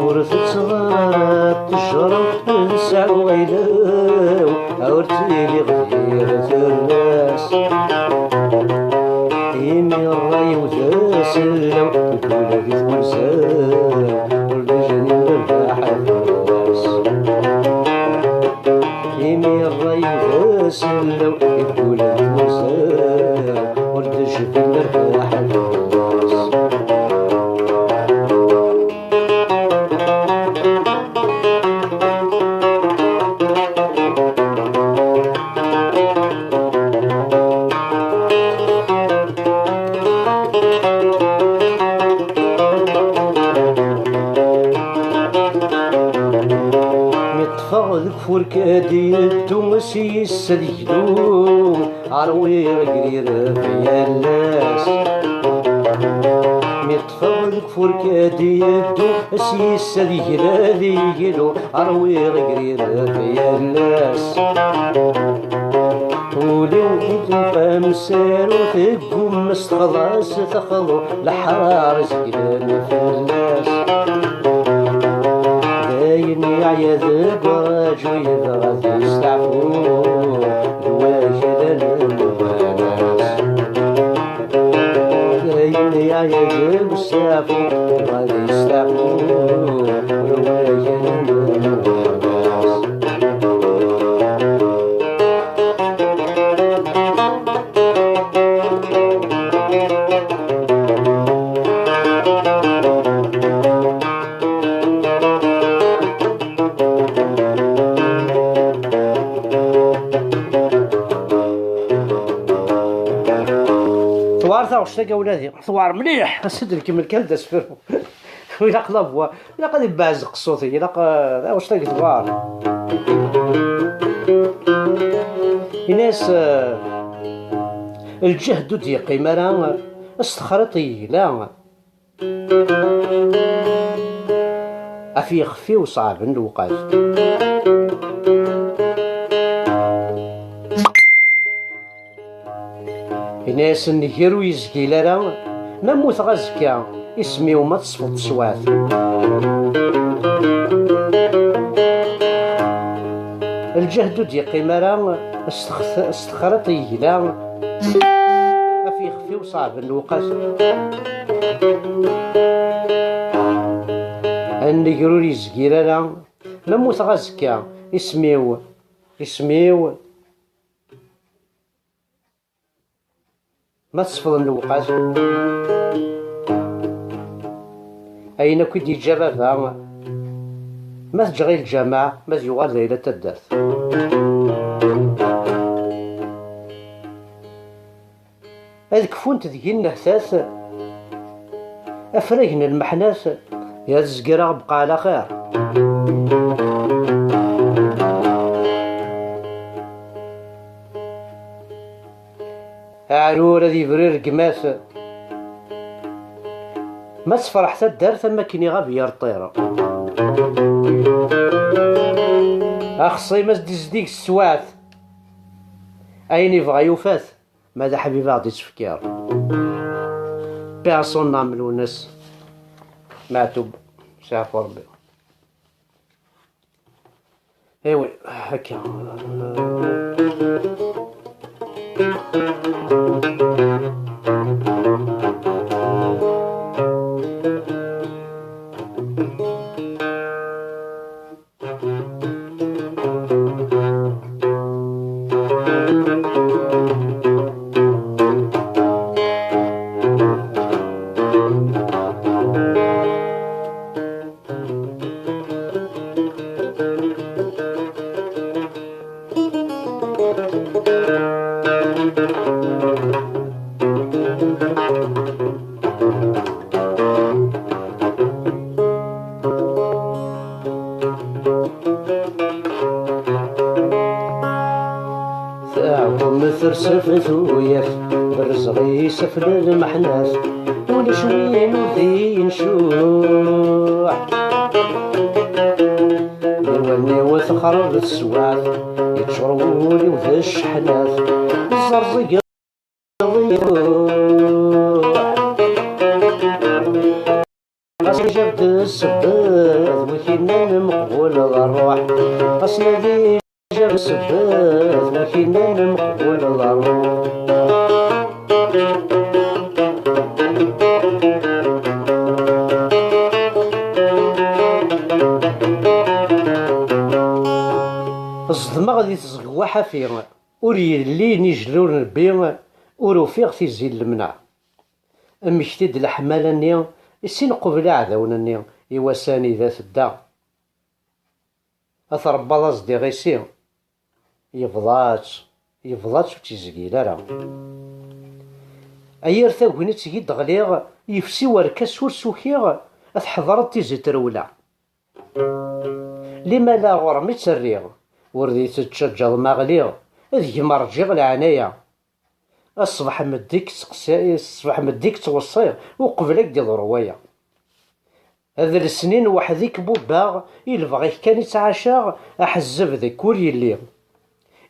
Ur tettɣar ara ttejra, nesɛa ayla-w, ur ttiliɣ d yir tullas. Imi ṛṛay-iw d asellaw, deg ula di twenza-w, ur d-jnin lerbaḥ fell-as. Imi ṛṛay-iw d asellaw, deg ula di twenza-w, ur d-jnin lerbaḥ fell-as. Mi ṭṭfeɣ deg ufurk ad yeddu s yis ad yeglu, ṛwiɣ agrir ɣef yal ass. Mi ṭṭfeɣ deg ufurk ad yeddu s yis ad yeglu, ad yeglu, ṛwiɣ agrir ɣef yal ass. Ul-iw i d-tenfa amsaru, teggumma s texlaṣ texḍu, leḥrar zeglen fell-as. Dayen yeɛya deg uraju, yebɣa ad yesteɛfu d wakal n Lwennas. Dayen yeɛya deg usteɛfu, yebɣa ad yesteɛfu d wakal n Lwennas. Tewɛer taɣect-agi a wladi, tewɛer mliḥ. As-d nkemmel kan d asefru. Ilaq la voix, ilaq ad ibbeɛzq ṣṣut-ik, ilaq, eh, taɣect-agi tewɛer. Ini-as, eh, lǧehd ur d-yeqqim ara, s texriṭ yegla. Af yixef-iw ṣeɛben lewqat. Ini-asen, nnger ur yezgil ara, ma mmuteɣ azekka, isem-iw ma teṣfeḍ teswiɛt. Lǧehd ur d-yeqqim ara, s text-, s texriṭ yegla, af yixef-iw ṣeɛben lewqat. Nnger ur yezgil ara, ma mmuteɣ azekka, isem-iw, isem-iw, ma tesfeḍ lewqat. Ayen akk i d-yeǧǧa baba, ma teǧǧeɣ i lǧameɛ, ma d-yuɣal d ayla n taddart. Ad kfunt deg-i nnehtat, afrag n lmeḥnat, ad zegreɣ bqa ɛla xir. Arur ad yebrir gma-s. Ma tefreḥ taddart am akken iɣab yir ṭṭir. Axṣim ad s-d-izdig sswaɛt. Ayen yebɣa yufa-t. Ma d aḥbib ad ɣ-d-ittfekkiṛ. Personne âme Lwennas. Meɛtub. Sɛiɣ Ṛebbi. Iwi, akka. Taɛkumt tersef tuyat, berzeɣ iseflen meḥnat, ulac win ur d-yencuḥ. Iwallen-iw texreb teswiɛt, yeččur wul-iw d cceḥnat, ẓerẓgeɣ iruḥ. Ɣas ijab-d ssebbat, wi k-innan meqbul ṛṛuḥ. Ɣas nadi ijab-d ssebbat, wi k-innan meqbul ṛṛuḥ. Ẓedmeɣ di teẓgi n waḥafi, ur yelli n ijel ur nebbi, ur ufiɣ tizi n lemneɛ. Mmekti-d leḥmala-nni, sin qubel iɛdawen-nni, i wass-a anida tedda. A tṛebbaḍ as-d-iɣisi, yebḍa-tt, yebḍa-tt ur tt-izgil ara. A yir tagnit i d-ɣliɣ, yefsi werkas ur s-ukiɣ, a tḥeḍreḍ tizi n trewla. Limala ɣur-m i tt-rriɣ, ur d-iyi-tettaǧǧaḍ ma ɣliɣ, ad gem rǧiɣ leɛnaya. A ṣṣbeḥ meddi k-ttqsi-, ṣṣbeḥ meddi k-ttweṣṣiɣ, uqbel ad k-d-iḍru waya. Ad lesnin weḥd-i k-bubbaɣ, i lebɣi-k kan i ttɛacaɣ, aḥezzeb deg ur yelli.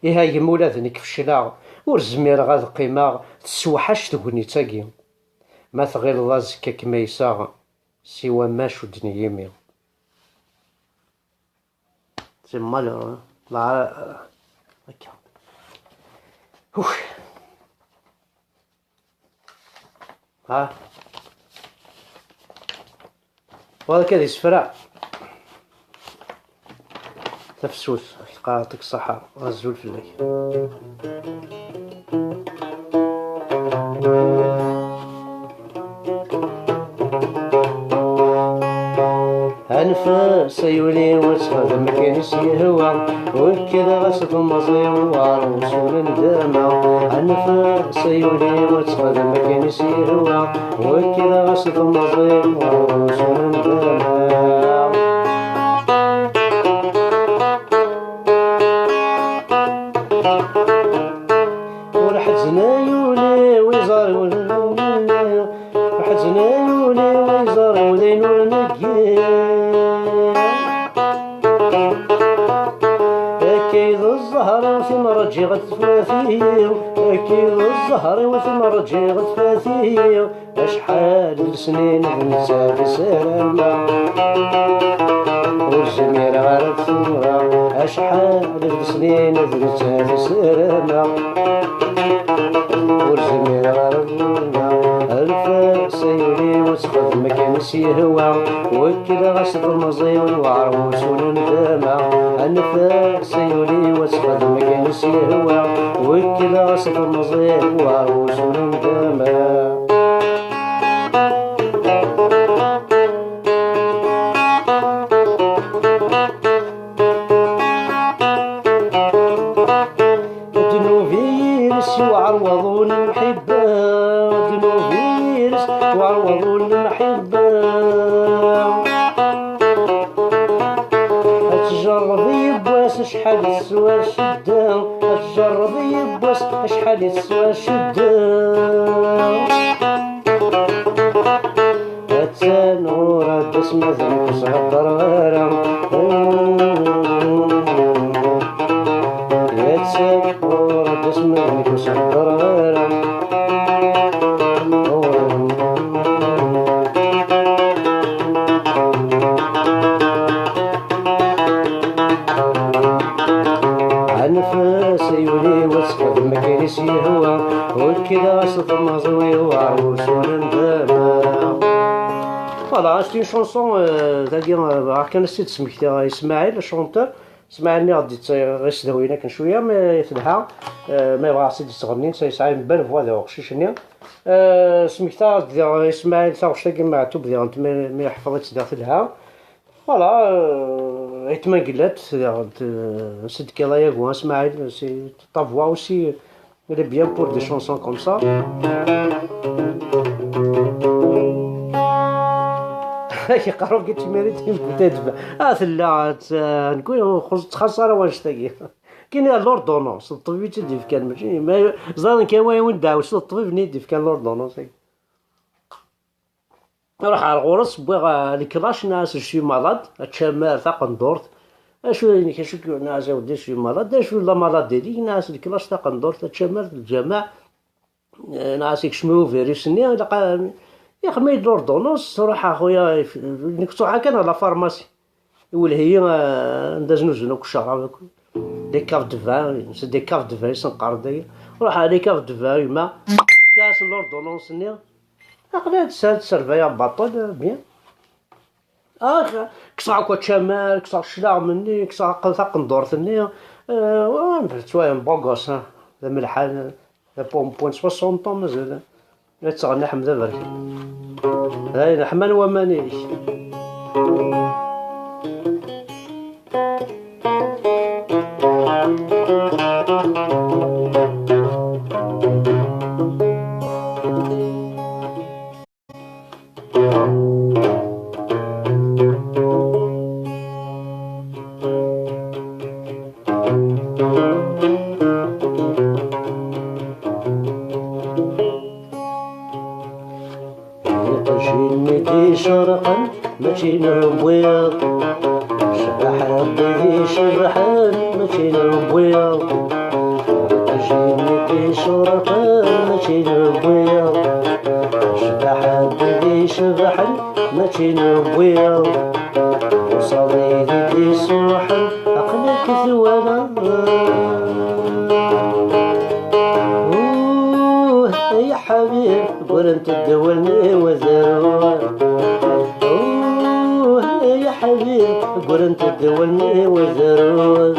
Ihi a gma ula d nekk fecleɣ, ur zmireɣ ad qqimeɣ, tessewḥac tegnit-agi. Ma tɣileḍ azekka kem-ayseɣ, siwa ma cudden yimi. C'est malheureux, hein. Là, euh, ok. Ouf. Ha. Voilà كذا يسفرع. Tafsut, teɛṭik ṣṣeḥḥa, azul fell-ak. Anef-as ay ul-iw ad texdem akken i s-yehwa, wekked ɣas temẓi war usul n dama. Anef-as ay ul-iw ad texdem akken i s-yehwa, wekked ɣas temẓi war usul n dama. Ur ḥeznen ay ul-iw iẓer ul-nni, ur ḥeznen ay ul-iw iẓer ul-in ur neggi. Akka i d zzher-iw timreǧiɣ tfati-iw, akka i d zzher-iw timreǧiɣ tfati-iw. Acḥal d lesnin d nettat i ssarameɣ, ur zmireɣ ara ad t-nɣeɣ. Acḥal d lesnin d nettat i ssarameɣ, ur zmireɣ ara ad t-nɣeɣ. Anef-as ay ul-iw ad texdem akken i s-yehwa, wekkleɣ-as temẓi-w lewɛer usul n dama. Anef-as ay ul-iw ad texdem akken i s-yehwa, wekkleɣ-as temẓi-w lewɛer usul n dama. Ddnub-ines yewɛer waḍu n lemḥibba, ddnub-ines yewɛer waḍu n lemḥibba. Ad tjerreb yiwwas acḥal teswa ccedda, ad tjerreb yiwwas Acḥal i teswa cedda. Attan ur d-asma d nekk ur s-hedder ara. Attan ur d-asma d nekk ur s-hedder ara. Anef-as ay ul-iw ad texdem akken i s-yehwa, ur kkileɣ-as temẓi-w yewɛer ur s-uren d amara. Voilà, c'est une chanson, euh, dagi, euh, bɣiɣ kan ad s-id-smektiɣ i Smaɛil, le chanteur. Smaɛil-nni ɣ-d-yettaɣ isdawiyen akken cwiya, mais telha, euh, ma yebɣa ad s-id-yettɣenni, netta yesɛa une belle voix d uqcic-nni. Euh, smektaɣ-d diɣ i Smaɛil taɣect-agi n Meɛtub, diɣ mi, mi yeḥfeḍ-itt diɣ telha. Voilà, euh, Ayt Mangellat, diɣ, euh, Sed Kalayagu, Smaɛil, c'est ta voix aussi, elle est bien pour des chansons comme ça. Yeqqar-ak tu mérites une bouteille de vin. Ah, tella, euh, nekwi, ur ttxaṣṣa ara wanect-agi. Kini l'ordonnance, d ṭṭbib i tt-id-yefkan, mačči, ma ẓran kan wayen win d-ɛawes, d ṭṭbib-nni i d-yefkan l'ordonnance-agi. Ruḥ ar ɣur-s, wwiɣ, ah, leklac, nniɣ-as je suis malade, ačamar, taqendurt. Acu inek, acu k-, nniɣ-as a weddi, je suis malade, acu la maladie-dik, nniɣ-as leklac, taqendurt, ačamar, lǧameɛ. Eh, nniɣ-as ikcem uvirus-nni, ilaq a-, ixdem-iyi-d l'ordonnance, ruḥ a xuya, if-, nekk ttruḥeɣ kan ɣer la pharmacie. Iwelleh-iyi, ah, anda znuzen akk ccrab akk. Des caves de vin, c'est des caves de vin i sen-qqaren dagi. Ruḥ ɣer les caves de vin, yemma, fkiɣ-asen l'ordonnance-nni. Aql-aɣ tesɛa tserbayeɣ baṭel, bien. Ah, kkseɣ akk ačamar, kkseɣ cclaɣem-nni, kkseɣ aql-, taqendurt-nni. Euh, ouais, tu vois, un beau gosse, hein. D amelḥan, d apompon, soixante ans mazal. La yettɣenni Ḥmed Aberkan. Dayen, ḥman waman-ik. Iṭij-nni d-icerqen mačči n uwiḍ, ccbaḥa n wid icebḥen mačči n uwiḍ. Iṭij-nni d-icerqen mačči n uwiḍ, ccbaḥa n wid icebḥen mačči n uwiḍ. Usaḍ-id i d-isuḥen aql-ak twalaḍ. Uh, ay ḥbib, ggrent-d wallen-iw ad aruɣ. Uh, ay ḥbib, ggrent-d wallen-iw ad aruɣ.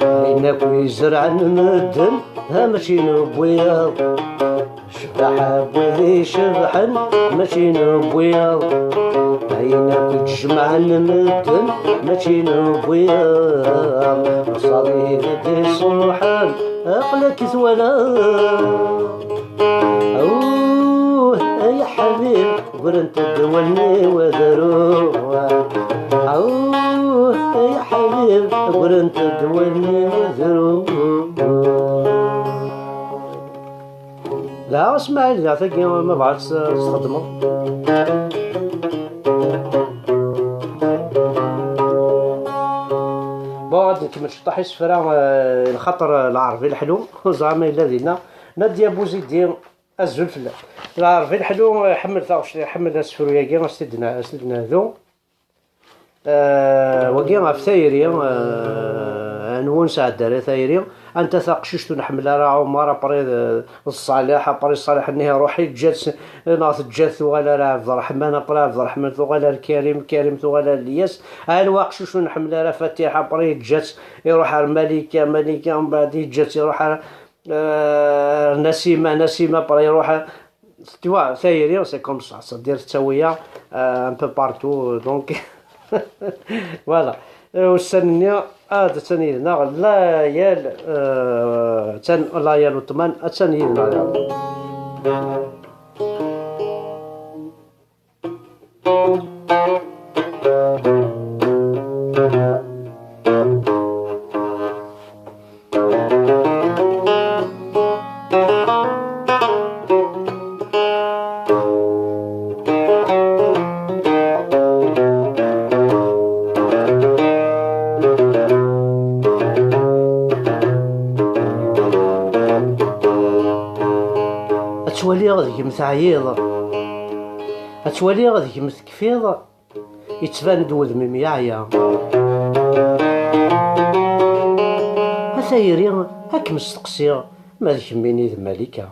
Ayen akk izerɛen medden, ha mačči n wiyaḍ. Ccbaḥa n wid icebḥen, mačči n wiyaḍ. Ayen akk ittjemɛen medden, mačči n wiyaḍ. Usaḍ-id i d-isuḥen, aql-ak twalaḍ. Awuh, ay ḥbib, ggrent-d wallen-iw ad aruɣ. Awuh, ay ḥbib, ggrent-d wallen-iw ad aruɣ. Dɛa Smaɛil, dɛa tagi ma bɣa ad tt-, ad tt-txedmeḍ. Bon, ad nkemmel ciṭṭaḥ isefra, eh, lxaṭer, eh, lɛerbi leḥlu, ur ẓriɣ ma yella dinna. Nadia Bouzidi, azul fell-ak. Lɛerbi leḥlu, eh, ḥemmel taɣect, ḥemmel asefru-agi, as-t-id-, as-t-id-nehdu. Eh, wagi ɣef tayri, eh, anwa ur nesɛedda ara tayri? Anta taqcict ur nḥemmel ara, Ɛumar, après, eh, d Ṣaleḥ, après Ṣaleḥ-nni iruḥ, yeǧǧa-tt, neɣ teǧǧa-t tuɣal ar Ɛebderreḥman, après Ɛebderreḥman tuɣal ar Karim, Karim tuɣal ar Lyas, ɛelwa aqcic ur nḥemmel ara, Fatiḥ, après yeǧǧa-tt, iruḥ ar Malika, Malika mbeɛd yeǧǧa-tt, iruḥ ar, eh, ar Nasima, Nasima, après iruḥ ar, tu vois, tayri, c'est comme ça, c'est-à-dire tettawi-aɣ, euh, un peu partout, donc, voilà. Eh, ussan-nni, ad attan yid-neɣ Layal, eh, attan Layal Uṭman, attan yid-neɣ. Ad twaliɣ deg-m teɛyiḍ, ad twaliɣ deg-m tekfiḍ, yettban-d wudem-im yeɛya. A tayri, ad kem-steqsiɣ, ma d kemmini d Malika.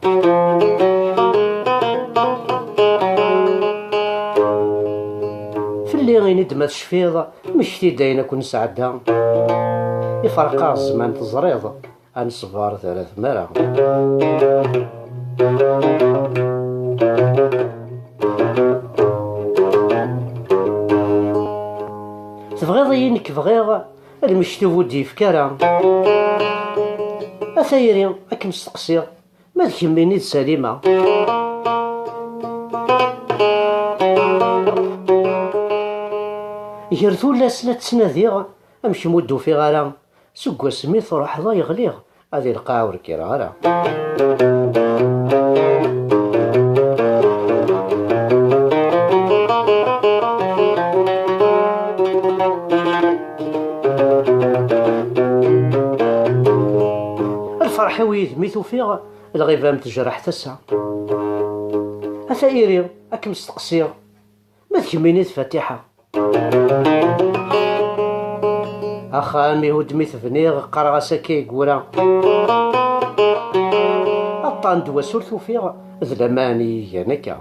Fell-i ini-d ma tecfiḍ, mmekti-d ayen akk nesɛedda. Iferq-aɣ zzman teẓriḍ, ad nesber terra tmara. Tebɣiḍ-iyi nekk bɣiɣ, lmektub ur d-yefki ara. A tayri, ad kem-steqsiɣ, ma d kemmini d Salima? Gar tullas la ttnadiɣ, amek ur d-ufiɣ ara? Seg wasmi truḥeḍ ay ɣliɣ, ad i lqaɛ ur kkireɣ ara. Lferḥ-iw yid-m i t-ufiɣ, lɣiba-m tejreḥ tasa. A tayri, ad kem-steqsiɣ, ma d kemmini d Fatiḥa? Axxam ihudd mi t-bniɣ, qqareɣ-as akka yeggura. Aṭṭan d wass ur t-ufiɣ, d laman i yi-gan akka.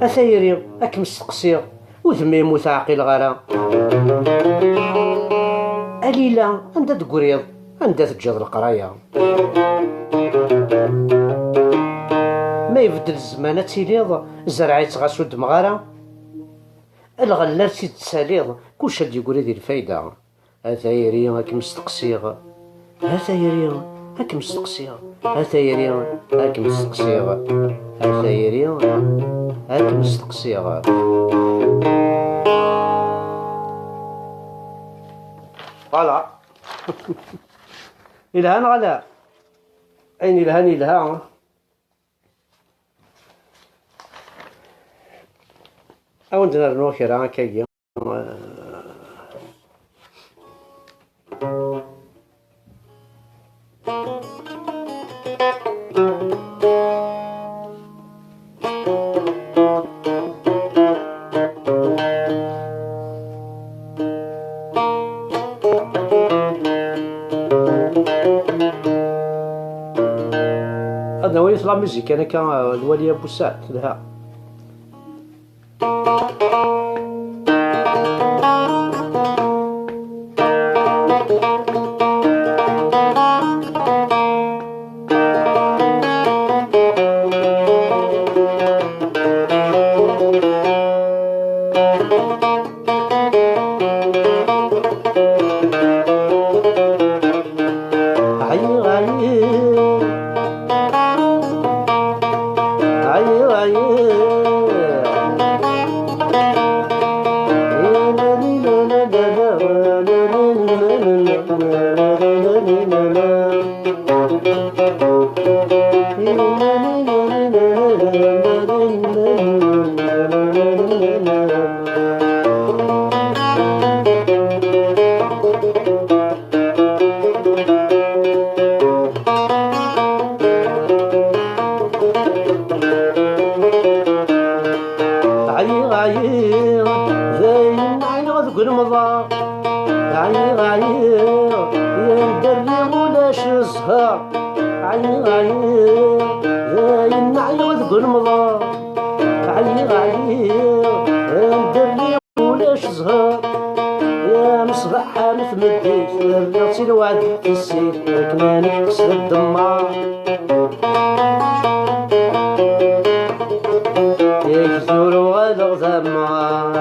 A tayri, ad kem-steqsiɣ, udem-im ur t-ɛqileɣ ara. A Lila, anda d-tegriḍ, anda teǧǧiḍ leqraya? Ma ibeddel zzman ad tiliḍ, zreɛ-itt ɣas ur ddmeɣ ara. Lɣella ad tt-id-tessaliḍ, kullec ad d-yegri di lfayda. A tayri ad kem-steqsiɣ, a tayri ad kem-steqsiɣ, a tayri ad kem-steqsiɣ, a tayri ad kem-steqsiɣ. Voilà. Yelha neɣ ala? Ayen yelhan yelha. Ad wen-d-nernu kra akkagi. Ad nawi la musique kan akka, lwali Abussaɛd, telha. Ɛyiɣ, ɛyiɣ. Ɛyiɣ, ɛyiɣ. Ɛyiɣ, ɛyiɣ, dayen ɛyiɣ deg unemḍer. Ɛyiɣ, ɛyiɣ, yal derriɣ ulac zzher. Ɛyiɣ, ɛyiɣ, dayen ɛyiɣ deg unemḍer. Ɛyiɣ, ɛyiɣ, yal derriɣ ulac zzher. Ya mṣbaḥ ar tmeddit, rriɣ-tt i lweɛd tissit, akken ad nekkes d ddemmer. Ur uɣaleɣ d amɣar.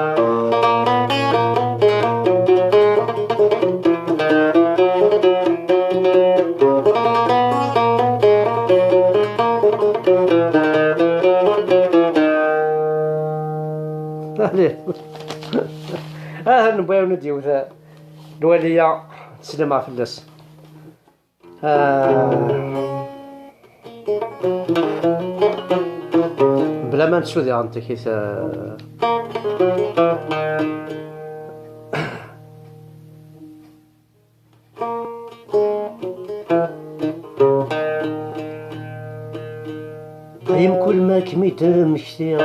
Allez. Ah, newwi-awen-d yiwet, eh, lwaliya, ttsellimeɣ fell-as. Ah. Bla ma nettudiɣ n takit, ah. Ay mkul ma kem-id-mmektiɣ.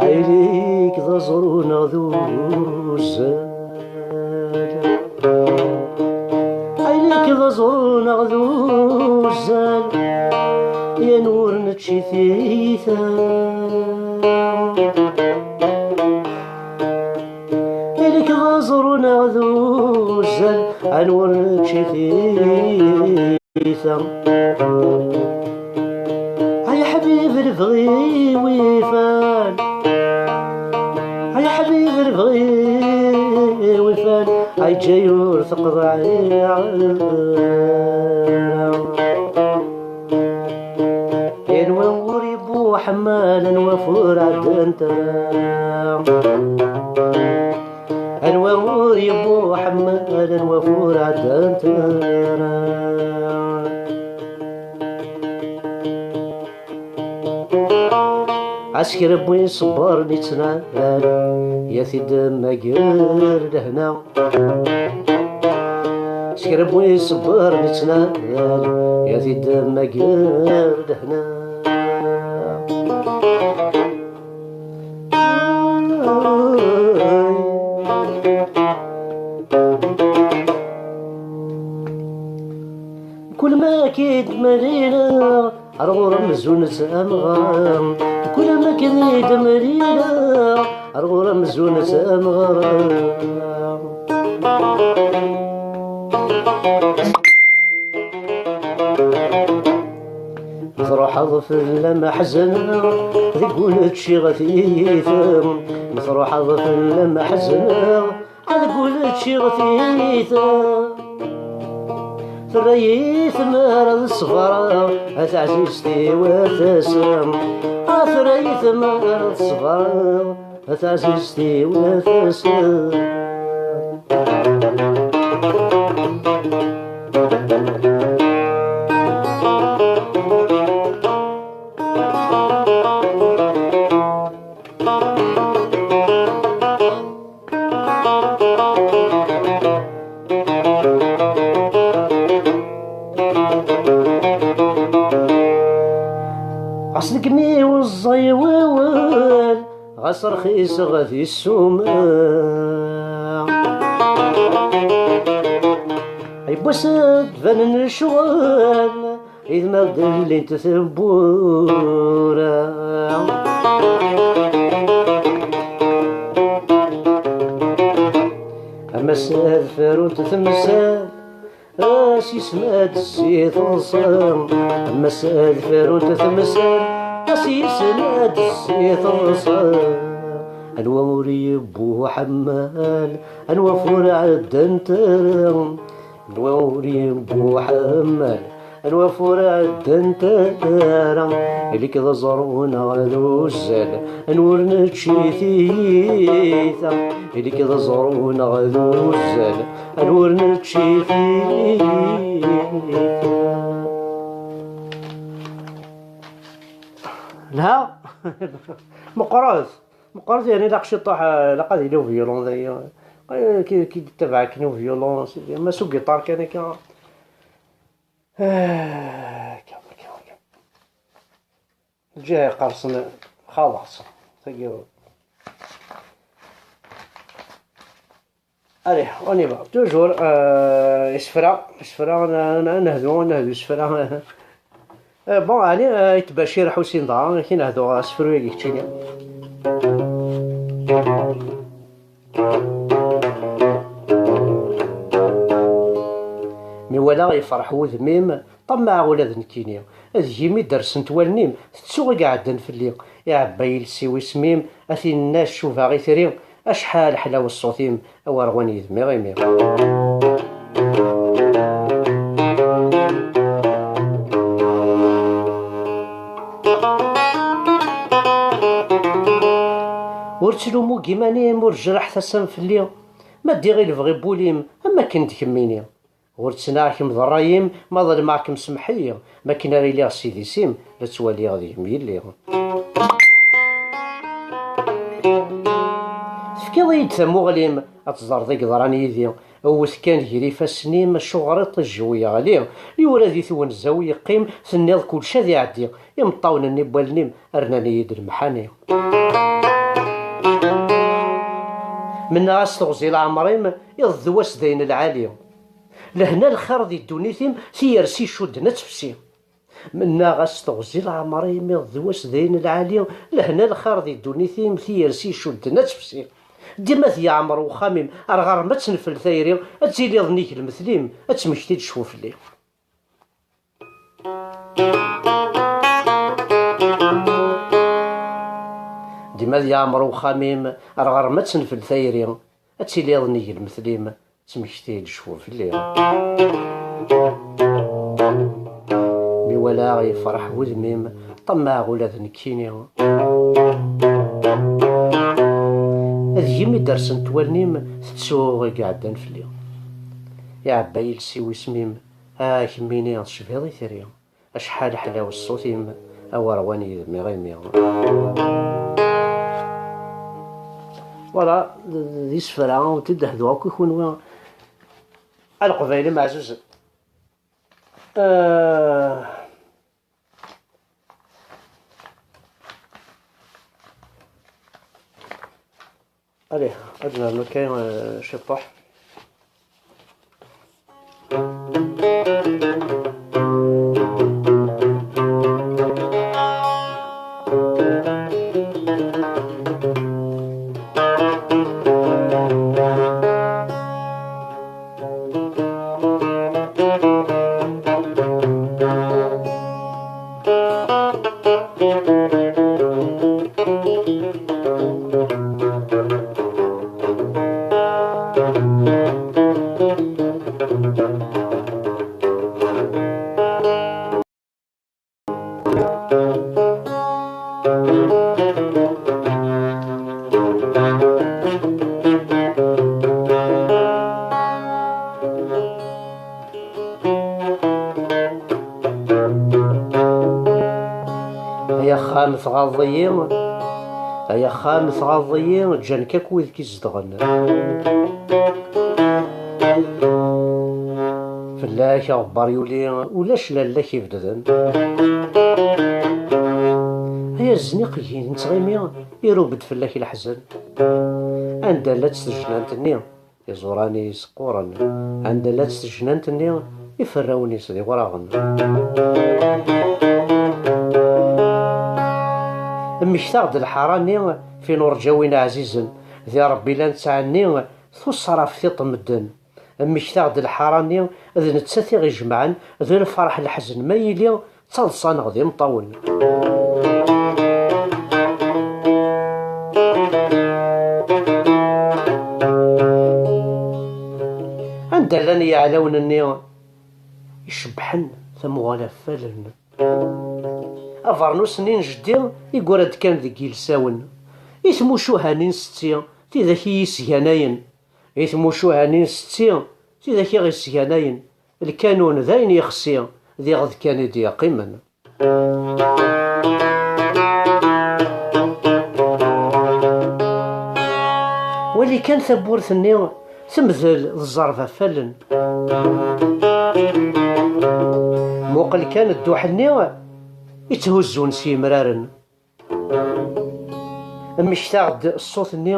Aylik d aẓru neɣ d uzzal. Aylik d aẓru neɣ d uzzal. Yan ur nečči tiyita. Aylik d aẓru neɣ d uzzal. Yan ur nečči tiyita. Ay ḥbib lebɣi wifan. Ay ḥbib lebɣi wifan. Ay ǧay ur teqḍeɛ ara. Anwa ur yewwi ḥemmal, anwa ur ɛeddant ara. Anwa ur yewwi ḥemmal, anwa ur ɛeddant ara. Asker n win ṣebbren ittnal, ya t-id-mager lehna. Asker n win ṣebbren ittnal, ya t-id-mager lehna. Kul ma k-id-mlileɣ, ar ɣur-m zunet amɣar. Kul ma k-id-mlileɣ, ar ɣur-m zunet amɣar. Ma truḥeḍ fell-am ḥezneɣ, deg wul ččiɣ tiyita. Ma truḥeḍ fell-am ḥezneɣ, deg wul ččiɣ tiyita. Terra-yi tmara ad ṣebreɣ, a taɛzizt-iw a tasa. A terra-yi tmara ad ṣebreɣ, a taɛzizt-iw a tasa. Ɣas deg imi ur ẓẓay wawal, ɣas rxiseɣ di ssuma. Yiwwas ad d-banen lecɣal, idmar d-llint tewwura. Ama s ad frunt temsal, as yisem ad d-ssi teḍsa. Ama s ad frunt temsal, as yisem ad d-ssi teḍsa. Anwa ur yewwi ḥemmal, anwa ur ɛeddant ara. Anwa ur yewwi ḥemmal, anwa ur ɛeddant ara. Ili-k d aẓru neɣ d uzzal, anwa ur nečči tiyita. Ili-k d aẓru neɣ d uzzal, anwa ur nečči tiyita. Lha. Meqqret. Meqqret, yani, ilaq ciṭuḥ, eh, ilaq ad yili uvyulun dagi. Eh, ki, ki yettabaɛ akken uvyulun, sidi. Ama s ugiṭar kan akka. Eh, akka, akka, akka. Lǧiha iqersen, xalaṣ. Tagi. Allez, on y va. Toujours, euh, isefra, isefra, n-, n-, nehdu, nehdu isefra. Euh, bon, allez, euh, itbacir Ḥusin dɣa, ki nehdu asefru-agi keččini. Mi walaɣ yefreḥ wudem-im, ṭammaɛeɣ ula d nekkini. Deg-m i d-rsent wallen-im, tettuɣ i iɛeddan fell-i. Iɛebba iles-iw isem-im, a t-inna ccubaɣ itri. Acḥal ḥlaw ṣṣut-im, a werɣun yid-m iɣimi. Ur ttlumu deg iman-im, ur jerreḥ tasa-m fell-i. Ma ddiɣ i lebɣi n wul-im, am akken d kemmini. Ur ttnaɣ kemm d ṛṛay-im, ma ḍelmeɣ-kem semḥ-iyi, mi akken ara iliɣ s idis-im, la ttwaliɣ deg-m yelli. Tefkiḍ-iyi-d tamuɣli-m, ad teẓreḍ i yeḍran yid-i. Wwet kan gar ifassen-im, acuɣer iṭij-iw yeɣli. Yura di twenza-w yeqqim, tenniḍ kullec ad iɛeddi. Imeṭṭawen-nni n wallen-im rnan-iyi-d lemḥani. Mennaɣ-as teɣzi leɛmer-im, iḍ d wass d ayen lɛali. Lehna lxir di ddunit-im, tiyersi icudden ad tefsi. Mennaɣ-as teɣzi leɛmer-im, iḍ d wass d ayen lɛali. Lehna lxir di ddunit-im, tiyersi icudden ad tefsi. Dima ad yeɛmer wexxam-im, ar ɣer-m ad tenfel tayri, ad tiliḍ nnig lmetl-im, ad tmektiḍ cfu fell-i. Dima ad yeɛmer wexxam-im, ar ɣer-m ad tenfel tayri, ad tiliḍ nnig lmetl-im, ttmekti-d cfu fell-i. Mi walaɣ yefreḥ wudem-im, ṭammaɛeɣ ula d nekkini. Deg-m i d-rsent wallen-im, tettuɣ i iɛeddan fell-i. Iɛebba iles-iw isem-im, ah kemmini tecbiḍ itri. Acḥal ḥlaw ṣṣut-im, a werwan yid-m iɣimi. Voilà, d, d, d isefra, ur t-id-hduɣ akk i kunwi. A Leqbayel imeɛzuzen. Euh, Allez, ad nernu kan, euh, ciṭuḥ. Ay axxam tɣaḍeḍ-iyi, ay axxam tɣaḍeḍ-iyi, ǧǧan-k akk wid k-izedɣen. Fell-ak aɣebbar yuli, ulac lalla k-ibedden. Ay azniq-agi nettɣimi, irub-d fell-ak leḥzen. Anda llant tejnant-nni? Iẓuran-is qquren, anda llant tejnant-nni, iferrawen-is d iɣraɣen. Mmektaɣ-d lḥara-nni f inurǧawen ɛzizen, di Ṛebbi la nettɛenni, tuṣṣra f tiṭ n medden. Mmektaɣ-d lḥara-nni, d nettat i ɣ-ijemɛen, d lferḥ leḥzen ma yili, d taḍsa neɣ d imeṭṭawen. Anda llan yeɛlawen-nni icebbḥen tamuɣli ɣef wallen? Abernus-nni n jeddi iggra-d kan deg yilsawen. I tmucuha-nni n setti, tidak i yi-sganayen. I tmucuha-nni n setti, tidak i ɣ-yesganayen. Lkanun d ayen yexsi, d iɣed kan i d-yeqqimen. Wali kan tawwurt-nni temdel d ẓẓerb ɣef wallen. Muqel kan dduḥ-nni itthuzzun s yimraren. Mmektaɣ-d ṣṣut-nni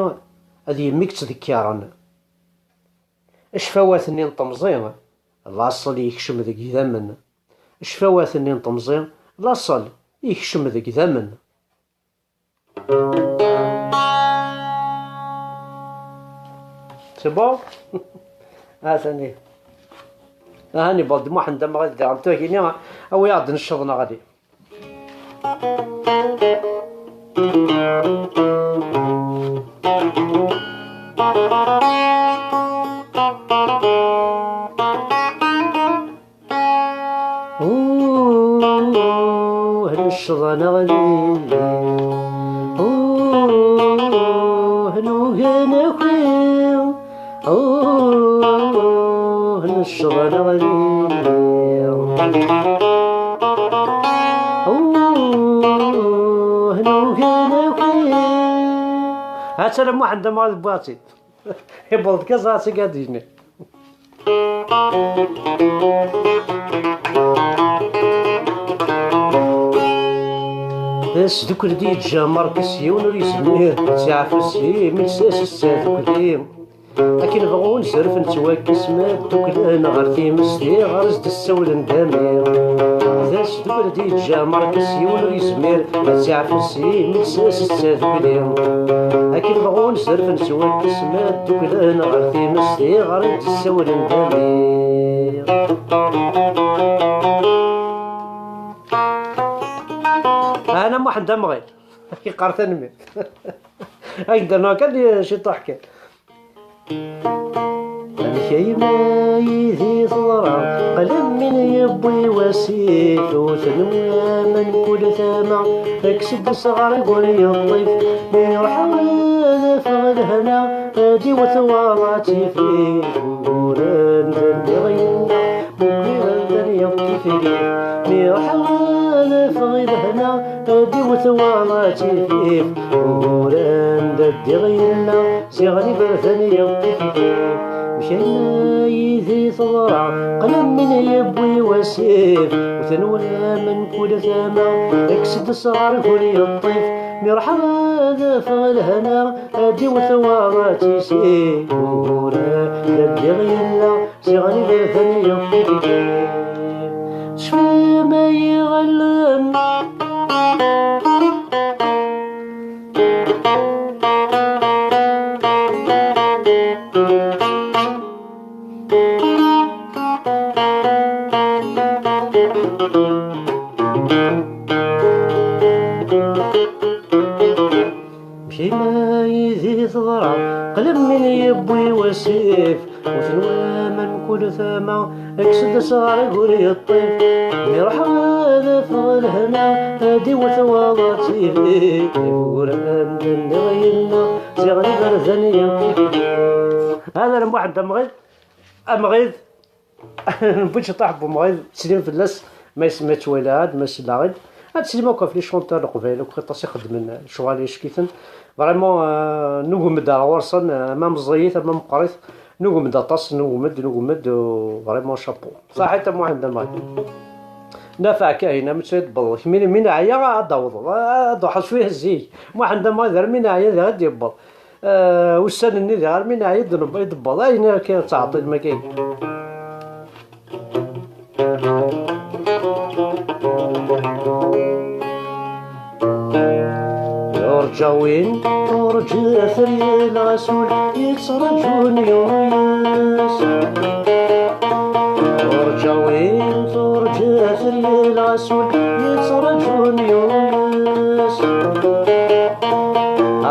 d yemmi i yettḍekkaren. Ccfawat-nni n temẓi, laṣel yekcem deg idammen. Ccfawat-nni n temẓi, laṣel yekcem deg idammen. C'est bon? Atani. Ahani, bon, d Muḥend Amɣid diɣen, tagini, awi-aɣ-d ncceḍ neɣ adi. Uhuh, ncceḍ a neɣli. Uhuh, nugi naki. Uhuh, ncceḍ a neɣli. Uhuh, nugi naki. Ha-tt-a Muḥend Amɣid wwiɣ-tt-id. Iwweḍ-d kan ẓer-as akka ad d-yini. Asdukkel d-yeǧǧa Markus yiwen ur yezmir ad tt-yeɛfu s imi-s as-ttadukli. Akken bɣun zerfen ttwakkes ma dduklen ɣer timesti ɣer s-d-ssawlen d amir. D asdukkel d-yeǧǧa Markus yiwen ur yezmir ad tt-yeɛfu s imi-s as-ttadukli. Akken bɣun zerfen ttwakkes ma dduklen ɣer timesti ɣer d-ssawlen d amir. Ana Muḥend Amɣid. Yeqqar tanemmirt. Ak-d-rnuɣ kan ciṭuḥ kan. Amek ay ma yid-i teḍra, qlem min yewwi wasif, ur tenwi aman kul tama, kkes-d sɣar ur yeṭṭif, mi ruḥeɣ ad afeɣ lehna, ad iwet waḍa tifif, uguren d nniɣ yella, mukir d nniɣ tifif, mi ruḥeɣ ad afeɣ lehna, ad iwet waḍa tifif, uguren d ddiɣ yella, ziɣen iberdan yeṭṭif-iten. Mkana yid-i teḍra, qlem min yewwi wasif, ur tenwam mkul tama, kkes-d sɣar ur yeṭṭif, mi ruḥeɣ ad afeɣ lehna, ad iwet waḍa tisif, uguren d ddiɣ yella, ziɣen iberdan yeṭṭif-iten. Tecfam ay iɣallen. Mkana yid-i teḍra, qlem min yewwi wasif, ur tenwam mkul tama, kkes-d sɣar ur yeṭṭif, mi ruḥeɣ ad afeɣ lehna, ad iwet waḍa tifif, uguren d nniɣ yella, ziɣen iberdan yeṭṭif. Hada Muḥend Amɣid, Amɣid, Buciṭaḥ Bumɣid, ttsellim fell-as, ma yesma yettwali-aɣ-d, ma yesla-aɣ-d. Ad ttsellim akk ɣef les chanteurs n Leqbayel, akk aṭas ixeddmen lecɣal icek-iten. Vraiment, euh, nugem-d ar ɣur-sen, euh, ama meẓẓiyit, ama meqqrit, nugem-d aṭas, nugem-d, nugem-d, euh, vraiment chapeau. Saḥit a Muḥend Amɣid. Nafeɛ Kahina, mi tt-id-tewweḍ. Kemmini, mi neɛya, ad d-awḍeḍ. Ad d-ruḥeḍ cwiya zik. Muḥend Amɣid, ar mi neɛya, diɣ ad d-yewweḍ. Eh, ussan-nni diɣ armi neɛya i d-newweḍ, ayen akka ttɛeṭṭilen akka. Yurǧa win turǧa teryel ɣas ul yettraǧun yuyes. Yurǧa win turǧa teryel ɣas ul yettraǧun yuyes.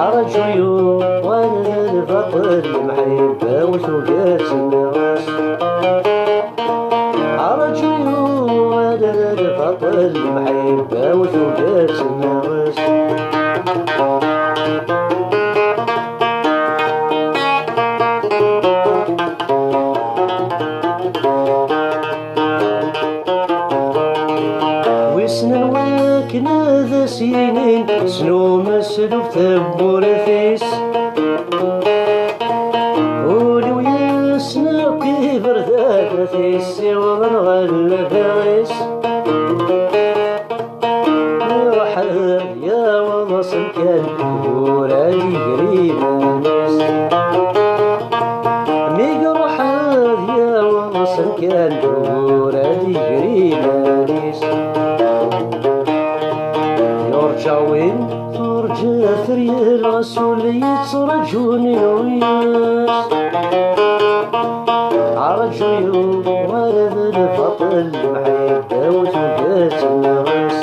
Arǧu yuɣal d lbaṭel, lemḥibba-w tuget nneɣs. Arǧu yuɣal d lbaṭel, lemḥibba-w tuget nneɣs. Wissen wakken ad as-yinin, snum aslub tewwurt-is. Ul-iw yessen akk iberdan, ad t-yessiwḍen ɣer lebɣi-s. Iruḥ ad yaweḍ aṣelkan, ur ad yegri iman-is. Mi iruḥ Kan tura d-igri iman-is. Yurǧa win turǧa teryel, ɣas ul yettraǧun iɣyes. Arǧu yuɣal d lbaṭel, lemḥibba-w tuget nneɣ-is.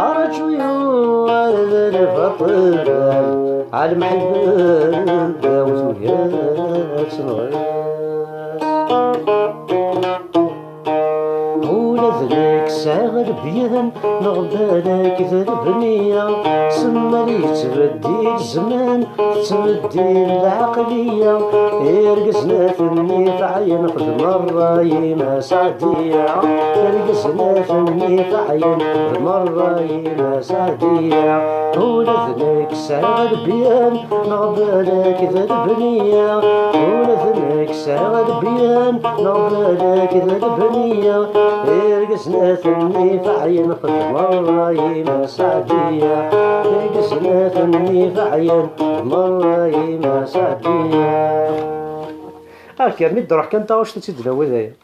Arǧu yuɣal d lbaṭel, a lemḥibba-w tuget nneɣ-is. Ula d nekk sɛiɣ lebyan, neɣ balak d lebniya, semmal yettbeddil zzman, tettbeddil lɛeqliya. Irgazen aten-nni teɛyen, xdem ṛṛay-im a Seɛdiya. Irgazen aten-nni teɛyen, xdem ṛṛay-im a Seɛdiya. Ula d nekk sɛiɣ lebyan, neɣ balak d lebniya. Ula d nekk sɛiɣ lebyan, neɣ balak d lebniya. Irgazen aten-nni teɛyen, xdem ṛṛay-im a Seɛdiya. Irgazen aten-nni teɛyen, xdem ṛṛay-im a Seɛdiya. Akker mi d-ruḥ kan taɣect ad tt-id-nawi dayen.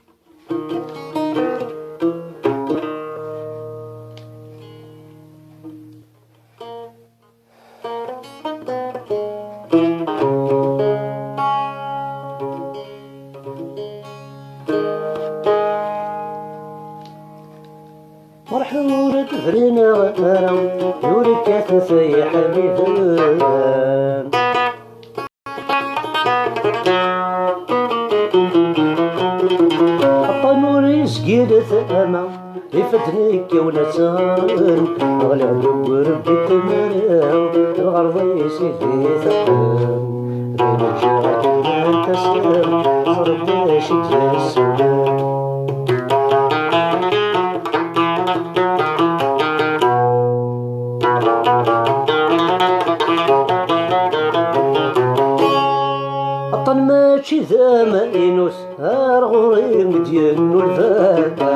Ruḥ ur d-brin ara, ur kkaten s yiḥbiben. Aṭṭan ur yezgil tama, ifadden ikkawen ad ttɣaren. Ɣliɣ deg urebbi n tmara, lɣerḍ-is i d-iteqqen. Din ǧǧiɣ akken tasem, ẓriɣ d acu i d-yessewlen. Aṭṭan mačči d amaynut, ar ɣur-i i d-yennul baba.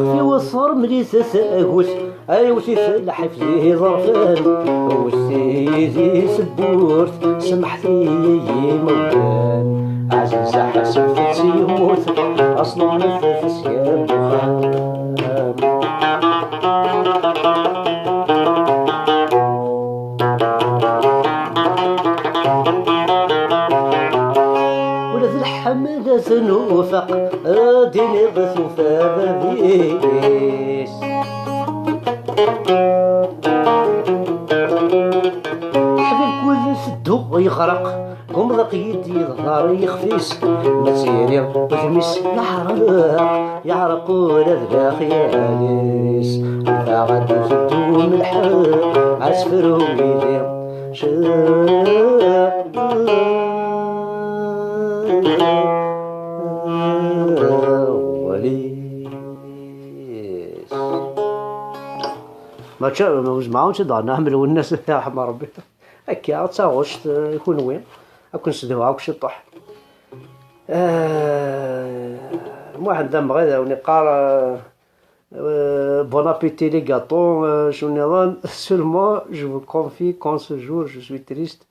Xef-iw tṛemlit tagut, ay wet-it lḥif d iḍerfan, wet-iyi di tewwurt, semḥet-iyi ay imawlan. Ɛziza ḥasebet-tt yemmut, aṣnum nefret-t sya n uxxam. Ula d lḥemd ad nufaq, ad iniɣ tufa bab-is. Ḥbib kud teddu yeɣreq, gumḍeq yid-i yeḍher yixef-is. Ma tili udem-is yeɛreq, yeɛreq ula d lexyal-is. Anta ad teddu melḥeq, asefru yid-i. Mačči, ur zemreɣ ad tt-id-ɣennaɣ am Lwennas, yerḥem Rebbi. Akka, d taɣect, eh, i kunwi. Ad ken-sdewɛeɣ akk ciṭuḥ. Eh, Muḥend Amɣid, ad wen-iqqar, eh, Euh, bon appétit les gâteaux, euh, je vous demande seulement, je vous confie qu'en ce jour, je suis triste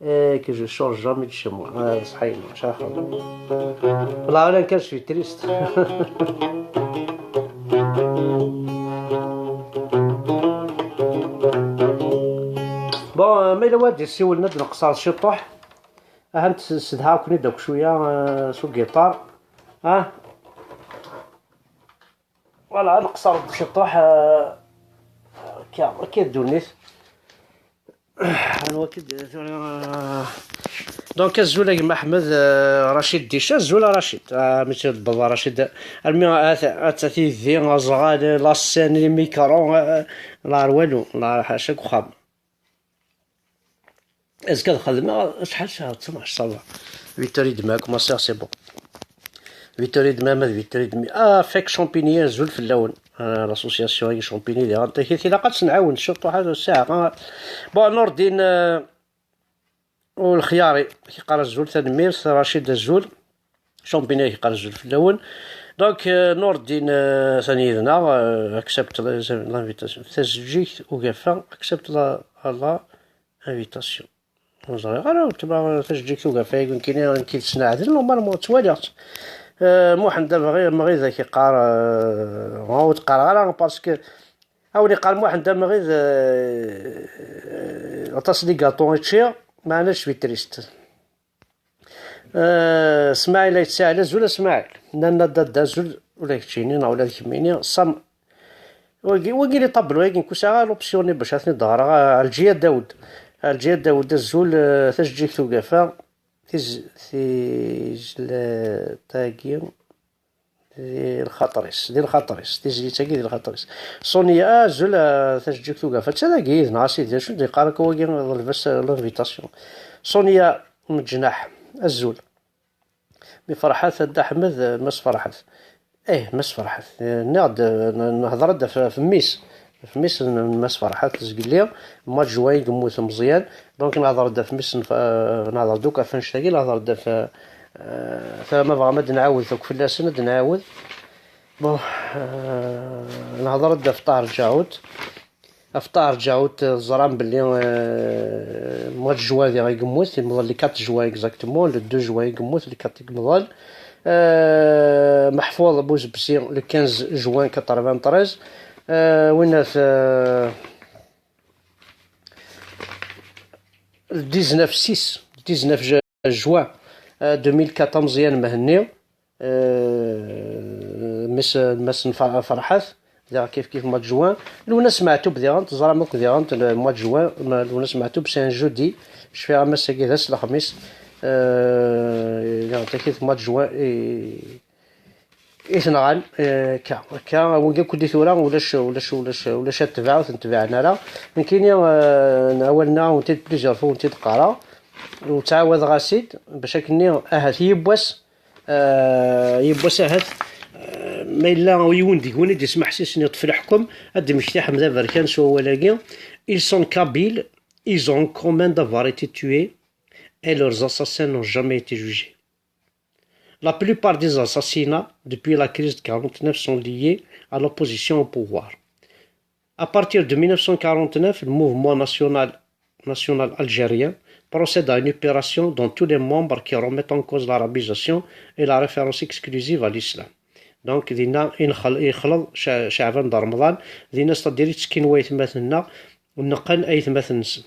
et que je sors jamais de chez moi. Euh, صحيح، مش عارف. والله أنا كان je suis triste. Bon, euh, ma yella waḥed yessiwlen ad nqeṣṣer ciṭuḥ. Aha, nsedha-ken-id akk cwiya, euh, s ugiṭar. Ah. Voilà, nqeṣṣer-d ciṭuḥ, euh, akka, akka ddunit. Anwa akka d-, tura, euh, donc, azul a gma Ḥmed, euh, Racid Dicha, azul a Racid. Ah, mi tt-id-tewweḍ a Racid. Armi at-, at-, tidi, aẓɣal, la scène, les micros, euh, la walu, la ḥaca deg uxxam. Azekka ad xedmeɣ acḥal ssaɛa? Ttnac, ça va. Huit heures et demie, commencer, c'est bon. Huit heures et demie, ma d huit heures et demie. Ah, fek Champigny, azul fell-awen. Ah, l'association i Champigny, diɣen, tilaq ad tt-nɛawen, surtout ḥaca ssaɛa. Bon, Nordin, euh, u Lexyari, yeqqar azul, tanemmirt, Racid, azul. Champigny, yeqqar azul fell-awen. Donc, euh, Nordin, euh, atan yid-neɣ, euh, accepte la-, l'invitation. Tazeǧǧigt, ugafa, accepte la, la invitation. Ur ẓriɣ ara, weltma Tajeǧǧigt Ugafa-agi nekkini, nekki d Sna Ɛdel, normalement ttwaliɣ-tt. Euh, Muḥend Amɣi-, Amɣid ak-iqqar, euh, ur d-qqareɣ ara, parce que a wen-iqqar Muḥend Amɣid, euh, aṭas n les gâteaux i ččiɣ, meɛna je suis triste. Euh, Smaɛil Ayt Saɛid, azul a Smaɛil. Nanna Dadda, azul ula d keččini neɣ ula d kemmini. Sam, wagi, wagi les tableaux-agi, nekk ur sɛiɣ ara l'option-nni bac ad ten-id-ɣreɣ. Ah, Ɛelǧiya Dawed. Ɛelǧiya Dawed, azul, euh, Tajeǧǧigt Ugafa. Tiz-, tizlaṭ-agi di lxaṭer-is, di lxaṭer-is, tizlit-agi di lxaṭer-is. Sonia, ah, azul, ah, Tajeǧǧigt Ugafa. Atta dagi yid-neɣ a sidi, acu d-iqqar akka wagi, ḍleb-as l'invitation. Sonia Meǧnaḥ, azul. Mi Ferḥat, a Dda Ḥmed, Mass Ferḥat. Eh, Mass Ferḥat. Eh, nniɣ-d, eh, n-, nehder-d ɣef, ɣef mmi-s. Ɣef mmi-s n, n Mass Ferḥat zgelli. Mois de juin i yemmut Meẓyan. Donc, nehder-d ɣef mmi-s n, eh, nehder-d akk ɣef annect-agi, nehder-d ɣef, eh, eh, tura ma bɣam ad d-nɛawed akk fell-asen, ad d-nɛawed. Bon, eh, nehder-d ɣef Ṭaher Ǧaɛut. Ɣef Ṭaher Ǧaɛut, eh, ẓran belli, eh, mois de juin diɣ i yemmut, yemḍel le quatre juin exactement, le deux juin i yemmut, le quatre i yemḍel. Eh, Meḥfuḍ Buzebsi, le quinze juin quatre-vingt-treize. Eh, winat, eh, le dix-neuf six, le dix-neuf ju-, juin, eh, deux mille quatre, Meẓyan Mhenni. Eh, mmi-s, mmi-s n Fer-, Ferḥat, diɣ kif kif mois de juin. Lwennas Meɛtub diɣen, teẓram akk diɣen, le mois de juin, ma-, Lwennas Meɛtub, c'est un jeudi. Cfiɣ am ass-agi d ass lexmis. Eh, diɣen takit mois de juin i, i t-nɣan, eh, akka, akka, wigi akk di tura, ulac, ulac, ulac, ulac atbaɛ, ur ten-tbiɛen ara. Nekkini, eh, awal-nneɣ, wen-t-id plusieurs fois, wen-t-id qqareɣ, ur ttɛawadeɣ-as-id, bac akken-nni, ahat yiwwas, eh, yiwwas ahat, eh, ma yella yiwen deg-wen i d-ismeḥsisen yeṭṭef leḥkem, ad d-mmektiḥem d aberkan s wawal-agi. Ils sont kabyles, ils ont en commun d'avoir été tués, et leurs assassins n'ont jamais été jugés. La plupart des assassinats depuis la crise de quarante-neuf sont liés à l'opposition au pouvoir. À partir de mille neuf cent quarante-neuf, le mouvement national, national algérien procède à une opération dont tous les membres qui remettent en cause l'arabisation et la référence exclusive à l'islam. Donc, dinna i nxel-, yexleḍ Ca-, Caɛban d Remḍan, dinna, c'est-à-dire, ttekkin waytmaten-nneɣ, neqqen aytmaten-nsen.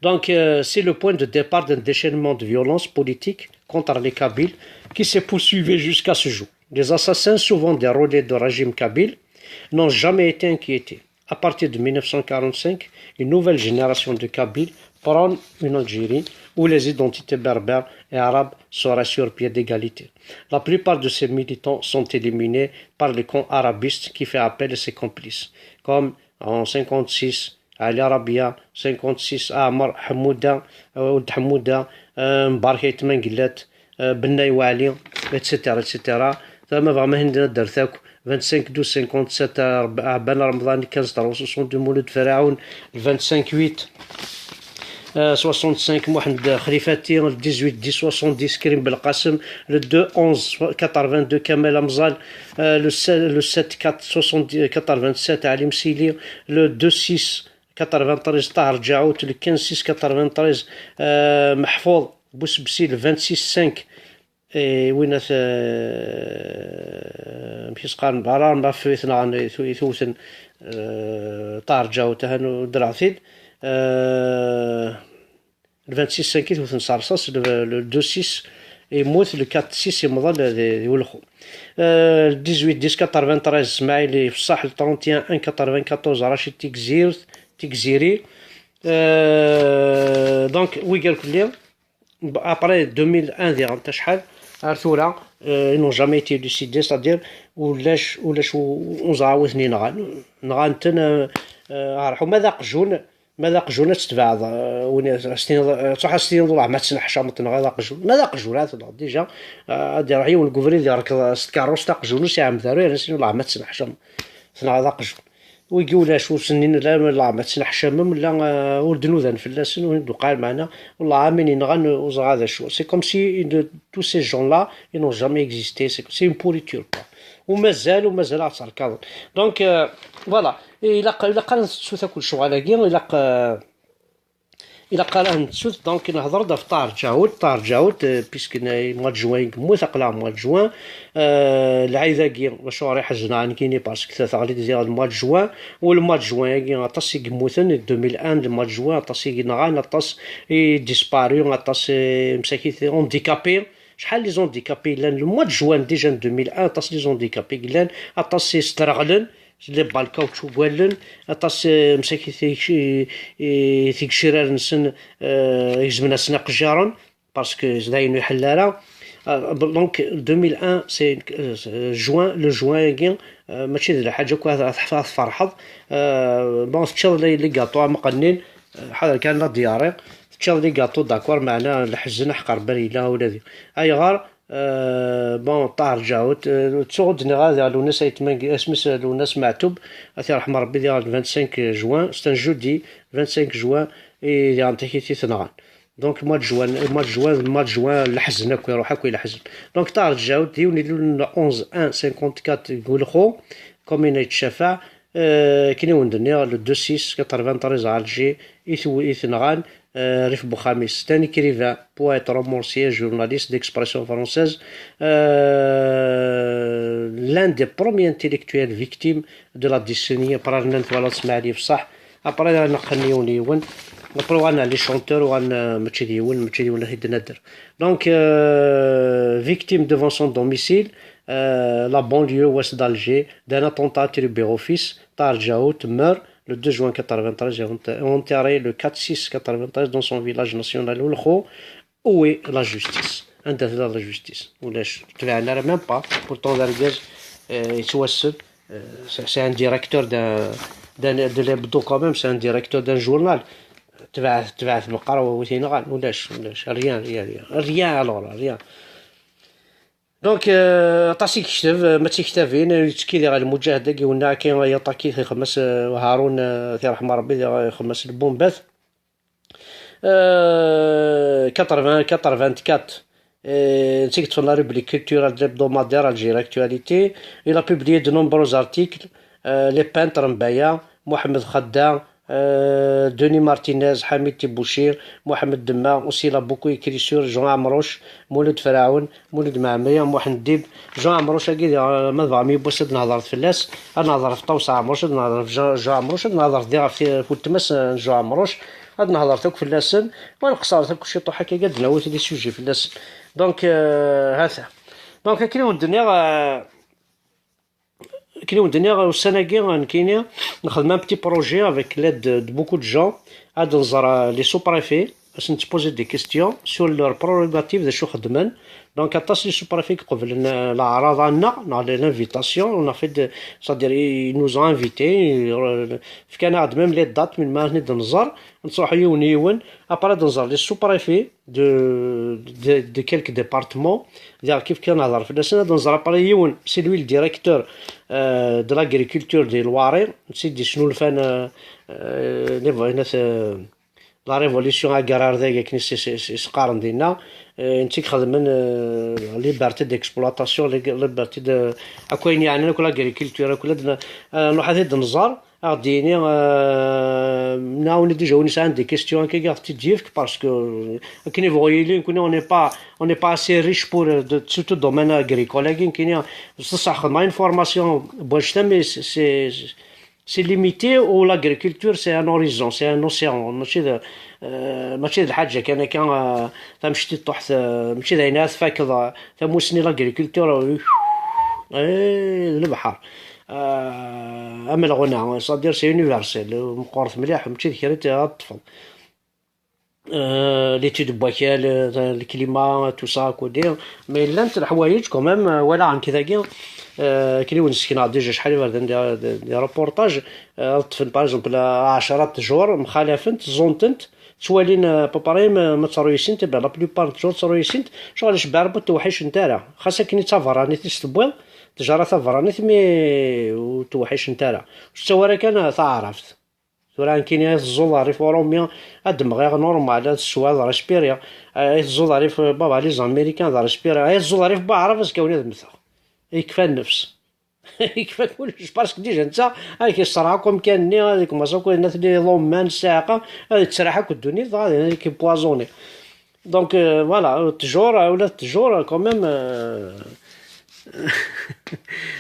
Donc, euh, c'est le point de départ d'un déchaînement de violence politique contre les Kabyles qui s'est poursuivi jusqu'à ce jour. Les assassins, souvent des relais de régime kabyle, n'ont jamais été inquiétés. À partir de mille neuf cent quarante-cinq, une nouvelle génération de Kabyles prône une Algérie où les identités berbères et arabes seraient sur pied d'égalité. La plupart de ces militants sont éliminés par le camp arabiste qui fait appel à ses complices, comme en cinquante-six, Ali Rabia, cinquante-six, Amr Hamouda, euh, Ould Hamouda, euh, Mbarek Ayt Mengellat, euh, Bennay Waali, et cetera, et cetera. Tura ma bɣam ad d-nerr akk, vingt-cinq douze cinquante-sept, euh, Ɛebban Remḍan, quinze trois soixante-deux, Mouloud Feraoun, vingt-cinq huit, euh, soixante-cinq, Mohamed Khalifati, le dix-huit dix soixante-dix, Krim Belkacem, le deux onze quatre-vingt-deux, Kamel Amzal, euh, le sept, le sept quatre soixante-dix, quatre-vingt-sept, Ali Msili, le deux six quatre-vingt-treize, Tahar Djaout, le quinze six quatre-vingt-treize, euh, Mahfouz Boussebsi, le vingt-six cinq, et winat, euh, amek i s-qqaren, ara ma f-, itnɣan, itu-, itewten, euh, Tahar Djaout, ahan, u Draɣ-t-id, euh, le vingt-six cinq i t-wten s rrṣaṣ, le, le deux six yemmut, le quatre six yemḍel di, di Welxu. Euh, le dix-huit dix quatre-vingt-treize, Smaïl ifṣaḥ, le trente et un un quatre-vingt-quatorze, Rachid Tigzir-, Tigziri. Euh, donc, wigi akk-nni, après deux mille un diɣen, acḥal, ar tura, euh, ils n'ont jamais été élucidés, c'est-à-dire, ulac, ulac u-, ur neẓra wi ten-yenɣan. Nɣan-ten, euh, euh, ar ḥuma d aqjun, Ma d aqjun ad tetbeɛeḍ, eh, win as-tiniḍ, eh, truḥ as-tiniḍ: "Wellah ma tettneḥcameḍ, tenɣiḍ aqjun." Ma d aqjun ara tenɣeḍ, déjà, eh, ad iruḥ yiwen deg ubrid yerkeḍ s tkeṛṛust aqjun ur s-iɛemmed ara, yerna as-tiniḍ: "Wellah ma tettneḥcameḍ, tenɣiḍ aqjun." Wigi ulac, ur sen-nnin la, "Wellah ma tettneḥcamem", la, eh, ur d-nudan fell-asen, ur d-uqal, meɛna, wellah, amin yenɣan, ur ẓriɣ d acu. C'est comme si de, tous ces gens-là, ils n'ont jamais existé. C'est, c'est une pourriture, quoi. U mazal, u mazal ad ɣ-tt-rkaḍen. Donc, euh, voilà. Ilaq, ilaq ara ntettu takk lecɣal-agi, ilaq, euh, Ilaq ara nettut, donc, nehḍer-d ɣef Ṭaher Ǧaɛut. Ṭaher Ǧaɛut, euh, puisque mois de juin i yemmut, aql-aɣ mois de juin. Euh, lɛid-agi, acuɣer i ḥezneɣ nekkini, parce que teɣli-d diɣ le mois de juin, u le mois de juin-agi, aṭas i yemmuten, deux mille un, le mois de juin, aṭas i yenɣan, aṭas i disparu, aṭas, euh, msakit, handicapés. Acḥal les handicapés yellan, le mois de juin déjà n deux mille un, aṭas les handicapés yellan, aṭas i yesderɣlen, les balles caoutchouc wallen, aṭas, eh, msakit tig-, eh, tigcirar-nsen, eh, gezmen-asen iqejjaren, parce que d ayen ur iḥell ara. Ah, donc, deux mille un, c'est, euh, juin, le juin-agi, euh, mačči d lḥaǧa akk ad, ad, ad tferḥeḍ. Euh, bon, teččiḍ les, les gâteaux am qennin, euh, ḥader kan la diarrhée, teččiḍ les gâteaux, d'accord, meɛna leḥzen aḥeqq Rebbi yella ula d ayɣer. Euh, bon, Ṭaher Ǧaɛut, euh, ttuɣ ur d-nniɣ ara diɣ Lwennas Ayt Mengellat, isem-is Lwennas Meɛtub, ad t-yerḥem Rebbi, diɣ le vingt-cinq juin, c'est un jeudi, vingt-cinq juin, i diɣ n takit i t-nɣan. Donc, mois de juin, mois de juin, mois de juin, leḥzen akk, iruḥ akk i leḥzen. Donc, Ṭaher Ǧaɛut, d yiwen ilulen le onze un cinquante-quatre deg Ulxu, commune Ayt Ccafaɛ, euh, akken i wen-d-nniɣ, le deux six quatre-vingt-treize à Alger, i t-, i t-nɣan, euh, rrif n uxxam-is. C'est un écrivain, poète, romancier, journaliste d'expression française, euh, l'un des premiers intellectuels victimes de la décennie, après, rnan twalaḍ Smaɛli, bṣaḥ, après, neqqen yiwen yiwen, après, wan les chanteurs, wan, euh, mačči d yiwen, mačči d yiwen ad t-id-nadder. Donc, euh, victime devant son domicile, euh, la banlieue ouest d'Alger, d'un attentat attribué au fils, Ṭaher Ǧaɛut, meurt le deux juin quatre-vingt-treize et ent-, enterré le quatre six quatre-vingt-treize dans son village national Ulxu. Où est la justice? Anda tella la justice? Ulac. Ur tebɛen ara même pas. Pourtant, d argaz, euh, yettwassen. Euh, c'est, c'est un directeur d'un, d'un, de l'hebdo quand même, c'est un directeur d'un journal. Tebɛet, tebɛet meqqar wi t-yenɣan. Ulac, ulac. Rien, rien, rien. Rien, alors, rien. Donc, euh, aṭas i yekteb, euh, ma d tiktabin, euh, yettekki diɣ lmuǧahed-agi, wenna akka, yaṭaki, ixemmes, euh, Harun, euh, ad t-yerḥem Rebbi, diɣ ixemmes lbumbat. Euh, quatre-vingts, quatre-vingt-quatre, euh, netta i yeṭṭfen la rubrique culturelle de l'hebdomadaire Algérie Actualité. Il a publié de nombreux articles, euh, les peintres Mbaya, Mohamed Khadda, euh, Denis Martinez, Hamid Tibouchir, Mohamed Demma. Aussi, il a beaucoup écrit sur Jean Amrouche, Mouloud Feraoun, Mulud Mɛemmri, Muḥend Dib, Jean Ɛemruc-agi, diɣ, ma tebɣam yiwwas ad nehḍret fell-as, ad nehḍer ɣef Ṭawes Ɛemruc, ad nehḍer ɣef Jean, Jean Ɛemruc, ad nehḍer diɣ ɣef, ɣef weltma-s n Jean Ɛemruc, ad nehḍer akk fell-asen, ma nqeṣṣret akk ciṭuḥ akka, ad d-nawi les sujets fell-asen. Donc, euh, ha-t-a. Donc, akken i wen-d-nniɣ, euh, Akken i wen-d-nniɣ, ussan-agi, nekkini, nexdem un petit projet avec l'aide de, de beaucoup de gens. Ad nẓer, euh, les sous-préfets, ad sen-poser des questions sur leurs prérogatives, d acu xeddmen. Donc, aṭas les sous-préfets i iqeblen, euh, l'aɛraḍ-a-nneɣ, neɣ l'invitation, on a fait de, c'est-à-dire, ils nous ont invités, euh, fkan-aɣ-d même les dates, melmi ara ten-id-nẓer, nettruḥu yiwen yiwen, après ad nẓer les sous-préfets, de, de, de quelques départements. Diɣ kif kan nehḍer fell-asen, ad nẓer après yiwen, c'est lui le directeur, euh, de l'agriculture di Loiret, netta i d-yesnulfan, euh, euh, les, euh, la révolution agraire dagi, akken i s-, s-, s-, s-qqaren dinna. Euh, netta i ixedmen, euh, liberté d'exploitation, lib-, liberté de, akk ayen yeɛnan akk l'agriculture, akk la d-, euh, nruḥ ad t-id-nẓer. Ad ɣ-d-yini, euh, nɛawen-d déjà win yesɛan des questions akka, ad ɣ-t-id-yefk, parce que, euh, akken yebɣu yili, nekkni, on n'est pas, on n'est pas assez riche pour, euh, de, surtout domaine agricole-agi, nekkni, c'est ça, xedmeɣ une formation n wannect-a, mais c'est, c'est, c'est limité, ou l'agriculture, c'est un horizon, c'est un océan, mačči d, euh, mačči d lḥaǧa kan akka, euh, tamectiṭuḥt, euh, mačči d ayen ara tfakeḍ, euh, tamussni, l'agriculture, euh, eh, d lebḥer. Euh, am lɣuna, c'est-à-dire c'est universel, meqqret mliḥ, mačči d kra i ara teṭṭfeḍ. Euh, l'étude n wakal, euh, le climat, tout ça, akk-agi. Mais llant leḥwayeǧ quand même, euh, walaɣ nekk dagi, euh, akken i wen-ssekneɣ déjà acḥal iberdan des, des, des reportages, euh, ad ṭṭfen, par exemple, ɛecra ttjur mxalafent, ẓẓun-tent, ttwalin, euh, à peu près ma, ma ttruysint, eh ben, la plupart n ttjur ttruysint, ccɣel icebbeɛ Rebbi ur ttewḥicent ara. Xas akken i d taberranit i s-tewwiḍ, ttjara taberranit, mi ur ttewḥicent ara. Ur tettawi ara kan taɛrabt. Tura nekkini ay teẓẓuḍ rrif Urumi, ad d-mɣiɣ normal, ad sweɣ, ad respiriɣ. Ay teẓẓuḍ rrif baba les Américains, ad respiriɣ. Ay teẓẓuḍ rrif Buɛrab, azekka-nni ad mmteɣ. Yekfa nnefs. Yekfa kullec, parce que déjà netta ad k-yesserɣ akk amkan-nni, ad ikumaṣ akk yenna-t-id iḍumman, ssiɛqa, ad yettraḥ akk ddunit, dɣa ad k-ipoisoné. Donc, euh, voilà, ttjur, ula d ttjur, quand même, euh,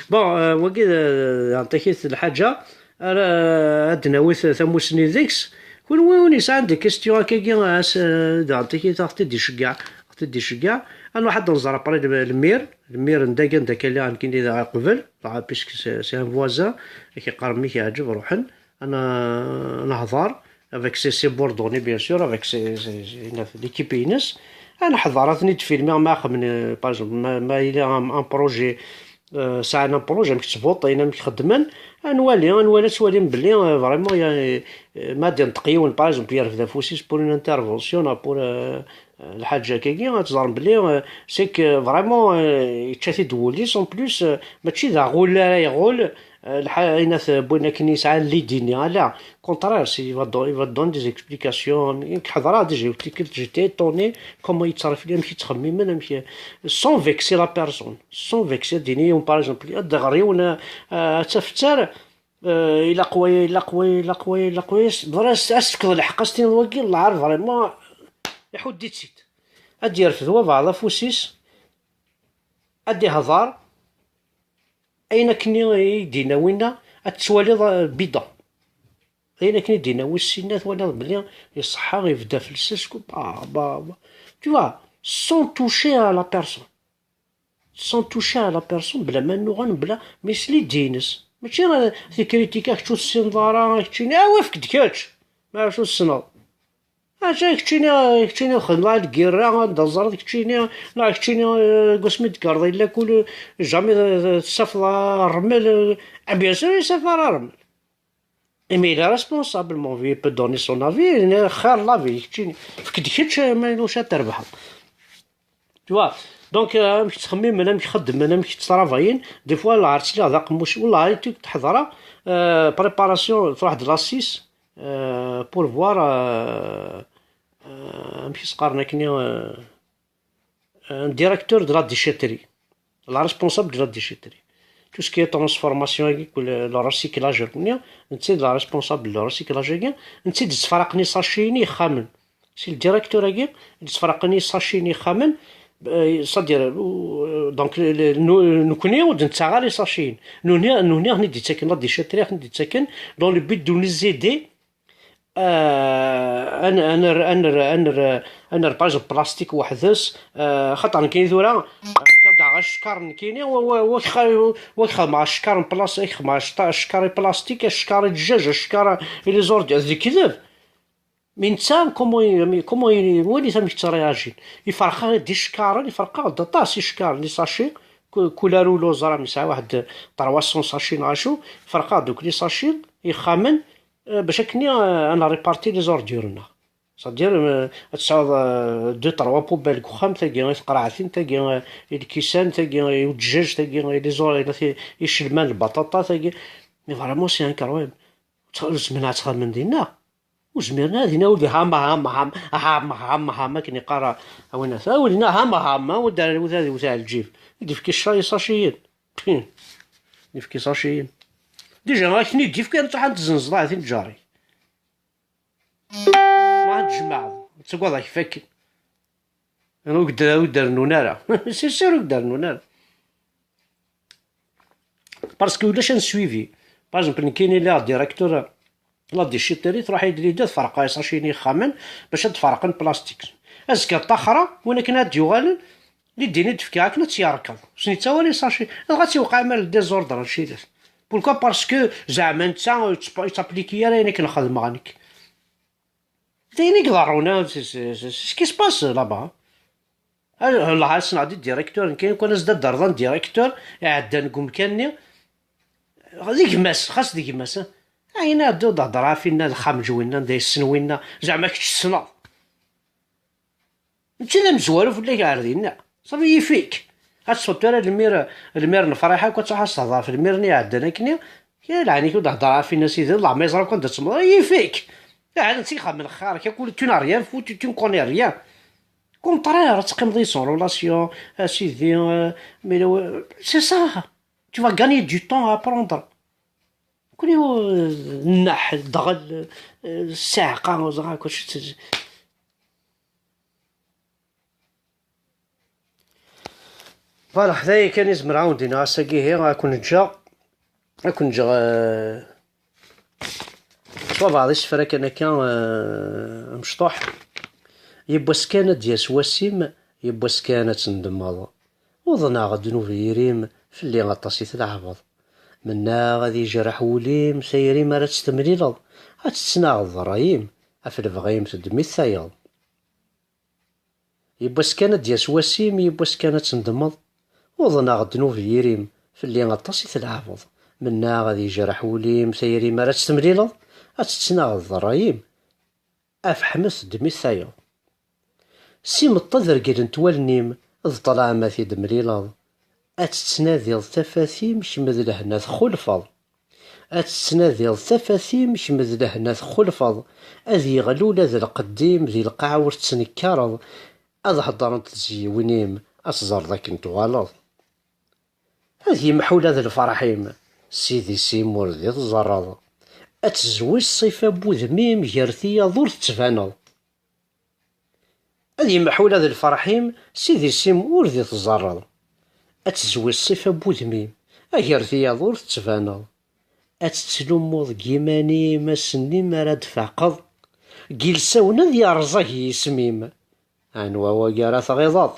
bon, euh, wagi, euh, yeɛṭik-it lḥaǧa, ara ad d-nawi t-, tamussni deg-s. Kunwi win yesɛan des questions akkagi, as, euh, yeɛṭik-it, ad ɣ-t-id-iceggeɛ, ad ɣ-t-id-iceggeɛ. Ad nruḥ ad nẓer après le, le maire, le maire n dagi anda akka lliɣ nekkini da qbel, dɣa, puisque c'est, c'est un voisin, ad k-yeqqar mmi k-yeɛǧeb, ruḥen. Ad n-, ad nehḍer avec ses subordonnés, bien sûr, avec ses, ses, ses, l'équipe-ines. Ad neḥḍer, ad ten-id-filmiɣ ma xedmen, euh, par exemple, ma, ma yella un, un projet, euh, sɛan un projet, amek ttbuṭin, amek xeddmen. Ad nwali, ad nwali, ad twalim belli, euh, vraiment, il y a, euh, ma d-inṭeq yiwen, par exemple, yerfed afus-is pour une intervention, neɣ pour, euh, euh, lḥaǧa akkagi, ad teẓrem belli, euh, c'est que vraiment, euh, yečča-t-id wul-is, en plus, euh, mačči d aɣul ara iɣul, euh, lḥa-, ayen at wwin akken yesɛan l'idée-nni, ala, contraire, c'est, il va don-, il va donner des explications. Nekk ḥeḍreɣ déjà, tikkelt, j'étais étonné comment yettṣerrif, amek yettxemmimen, amek, sans vexer la personne, sans vexer, ad d-ini yiwen, par exemple, ad d-iɣer yiwen, euh, ad tafettar, euh, ilaq waya, ilaq waya, ilaq waya, ilaq waya, s-, dɣa as-, as-tefkeḍ lḥeqq, as-tiniḍ wagi, lɛar vraiment, iḥudd-itt-id. Ad d-yerfed wabeɛḍ afus-is, ad d-ihḍer, ayen akken i d-yenna winna, ad tettwaliḍ, euh, bidon. Ayen akken i d-yenna wis sin, ad twaliḍ belli iṣeḥḥa, ibedd afelsas, ku-, bah, bah, bah. Tu vois, sans toucher à la personne. Sans toucher à la personne, bla ma nnuɣen, bla, mais s l'idée-ines. Mačči, euh, tikritika, kečč ur tessineḍ ara, keččini, ah, wafk-d kečč. Ma ur tessneḍ. Aca keččini, keččini txedmeḍ lgirra, anda ẓriḍ keččini, neɣ keččini, euh, deg wasmi d-tgerḍ yella kul, jamais, euh, tessafeḍ rrmel, euh, ah, bien sûr, yessaf ara rrmel. Imi yella responsable, mon vieux, il peut donner son avis, xir l'avis, keččini. Fek-d kečč, ma ulac ad trebḥeḍ. Tu vois. Donc, euh, amek ttxemmimen, amek xeddmen, amek ttravayen. Des fois, lɛar ttiliɣ d aqemmuc. Wellah, i tuk teḥḍer, euh, préparation, tṛuḥ-d la six, euh, pour voir, euh, euh, amek i s-qqaren akkenni, euh, un directeur de la déchetterie, la responsable de la déchetterie. Tout ce qui est transformation, le, le recyclage, netta d la responsable de le recyclage, netta d-yettferriqen isaciyen i yexxamen. Si le directeur-agi, i d-yettferriqen isaciyen i yexxamen, euh, c'est-à-dire, euh, donc, le, le, nu-, nekkni ur d-nettaɣ ara isaciyen. Nuni, nuni, aɣ-ten-id-yettaken, la déchetterie aɣ-ten-id-yettaken, dans le but de nous aider euh, ad n-, ad ner-, ad ner-, ad ner-, ad nerr, par exemple, plastik weḥd-s, euh, xaṭer nekkini tura, euh, ad d-aɣeɣ acekkaṛ nekkini, wa, wa, wa k-, wa k-xedmeɣ acekkaṛ n plas-, ad k-xedmeɣ acekkaṛ, acekkaṛ i plastik, acekkaṛ i ddjaj, acekkaṛ i les ordures, d lekdeb. Mais netta, comment i, comment i, walit amek ttréagin. Iferq-aɣ-d icekkaṛen, iferq-aɣ-d aṭas icekkaṛen, les sachets, ku-, kul arulo ẓran yesɛa waḥed trois cents sachets neɣ acu, iferq-aɣ-d akk les sachets, ixxamen, euh, bac akken, euh, ad nréparti les ordures-nneɣ. C'est-à-dire, euh, ad tesɛuḍ, euh, deux, trois poubelles deg uxxam, tagi i tqerɛtin, tagi, euh, i lkisan, tagi i uǧǧaj, tagi i les or-, i, icelman, lbaṭaṭa, tagi. Mais vraiment, c'est incroyable. Ur zmiren ad ttxemmimen dinna. Ur zmiren ara dinna, ur di ham, ham, ham, ham, ham, ham, akken iqqar, a win ata, ur dinna ham, ham, ur d-, ur d-, ur d-, ur d-, lǧib. I d-ifki cca-, isaciyen. Pin. I d-ifki isaciyen. Déjà, akken i d-ifki, ad truḥ ad tzenzeḍ, a tin ǧari. Ma ad tjemɛeḍ, ad tagadeḍ ad k-fakken. Ur d-, ur d-rennun ara. C'est sûr, ur d-rennun ara. Parce que ulac un suivi. Par exemple, nekkini lliɣ directeur la déchetterie, truḥ-iyi-d l'idée ad ferqeɣ isaciyen ixxamen bac ad d-ferqen plastik. Azekka ṭṭaxra, win akken ad d-yuɣalen, l'idée-nni d-fkiɣ akken ad tt-yerkeḍ. Ur s-nettawi ara isaci. Dɣa ad tt-iwqeɛ mal désordre, acu-t. Pourquoi? Parce que zeɛma netta ur yettp-, ur yettapliki ara ayen akken xedmeɣ nekk. D ayen i iḍerrun, ah, c'est, c'est, c'est, c'est ce qui se passe là-bas. Ah, Allah, ass-nneɣ di directeur, nekk kan as-d-adderḍ un directeur iɛeddan deg umkan-nni. D gma-s, xas d gma-s, ah. Ayen ad d-hedder ɣef winna, d xamǧ winna, d yessen winna, zeɛma kečč tessneḍ. Mačči d amezwaru fell-ak ar dinna. Safi yif-ik. Ad tesweḍ tura lmir, lmir n Friḥa, akk ad truḥ ad s-tehder ɣef lmir-nni iɛeddan akkenni. Kra lɛin-ik ur d-hedder ɣef winna sidi, Allah ma yeẓra akk anda tsemmeḍ, yif-ik. Ahat netta ixeddem lxir, kul, tu n'as rien foutu, tu ne connais rien. Contraire, ad teqqimeḍ yid-s en relation, a sidi, euh, mais le, c'est ça. Tu vas gagner du temps à apprendre. Kuni, euh, nnaḥ, dɣel, euh, ssiɛqa, ẓra, kul. Voilà, d aya kan i zemreɣ ad wen-d-iniɣ ass-agi ihi, ad ken-ǧǧeɣ, ad ken-ǧǧeɣ, eh, s wabeɛḍ isefra kan akka, eh, amecṭuḥ. Yiwwas kan ad d-yas wass-im, yiwwas kan ad tendmeḍ. Uḍneɣ ddnub yir-im, fell-i aṭas i tleɛbeḍ. Mennaɣ ad yejreḥ wul-im, tayri-m ara tt-temlileḍ, ad tt-tnaɣeḍ d ṛṛay-im, ɣef lebɣi-m teddem-it tayeḍ. Yiwwas kan ad d-yas wass-im, yiwwas kan ad tendmeḍ. Uḍneɣ ddnub yir-im, fell-i aṭas i tleɛbeḍ. Mennaɣ ad yejreḥ wul-im, tayri-m ara tt-temlileḍ, ad tt-tnaɣeḍ d ṛṛay-im, afḥem-it, ddem-it tayeḍ. S imeṭṭi ad reglent wallen-im, d ṭṭlam ad t-id-temlileḍ. Ad tettnadiḍ tafat-im, kemm d lehna txulfeḍ. Ad tettnadiḍ tafat-im, kemm d lehna txulfeḍ. Ad yeɣli ula d lqedd-im di lqaɛa ur tettnekkareḍ. Ad heddrent tezyiwin-im, ad teẓreḍ akken tuɣaleḍ. Ad yemḥu ula d lferḥ-im, s idis-im ur d i tẓerreḍ. Ad tezwi ṣṣifa n wudem-im gar tiyaḍ ur tettbaneḍ. Ad yemḥu ula d lferḥ-im, s idis-im ur d i tẓerreḍ. Ad tezwi ṣṣifa n wudem-im, agar tiyaḍ ur tettbaneḍ. Ad tettlummuḍ deg yiman-im ass-nni mi ara d-tfaqeḍ, deg yilsawen ad yerẓag yisem-im. Anwa wagi ara tɣiḍeḍ?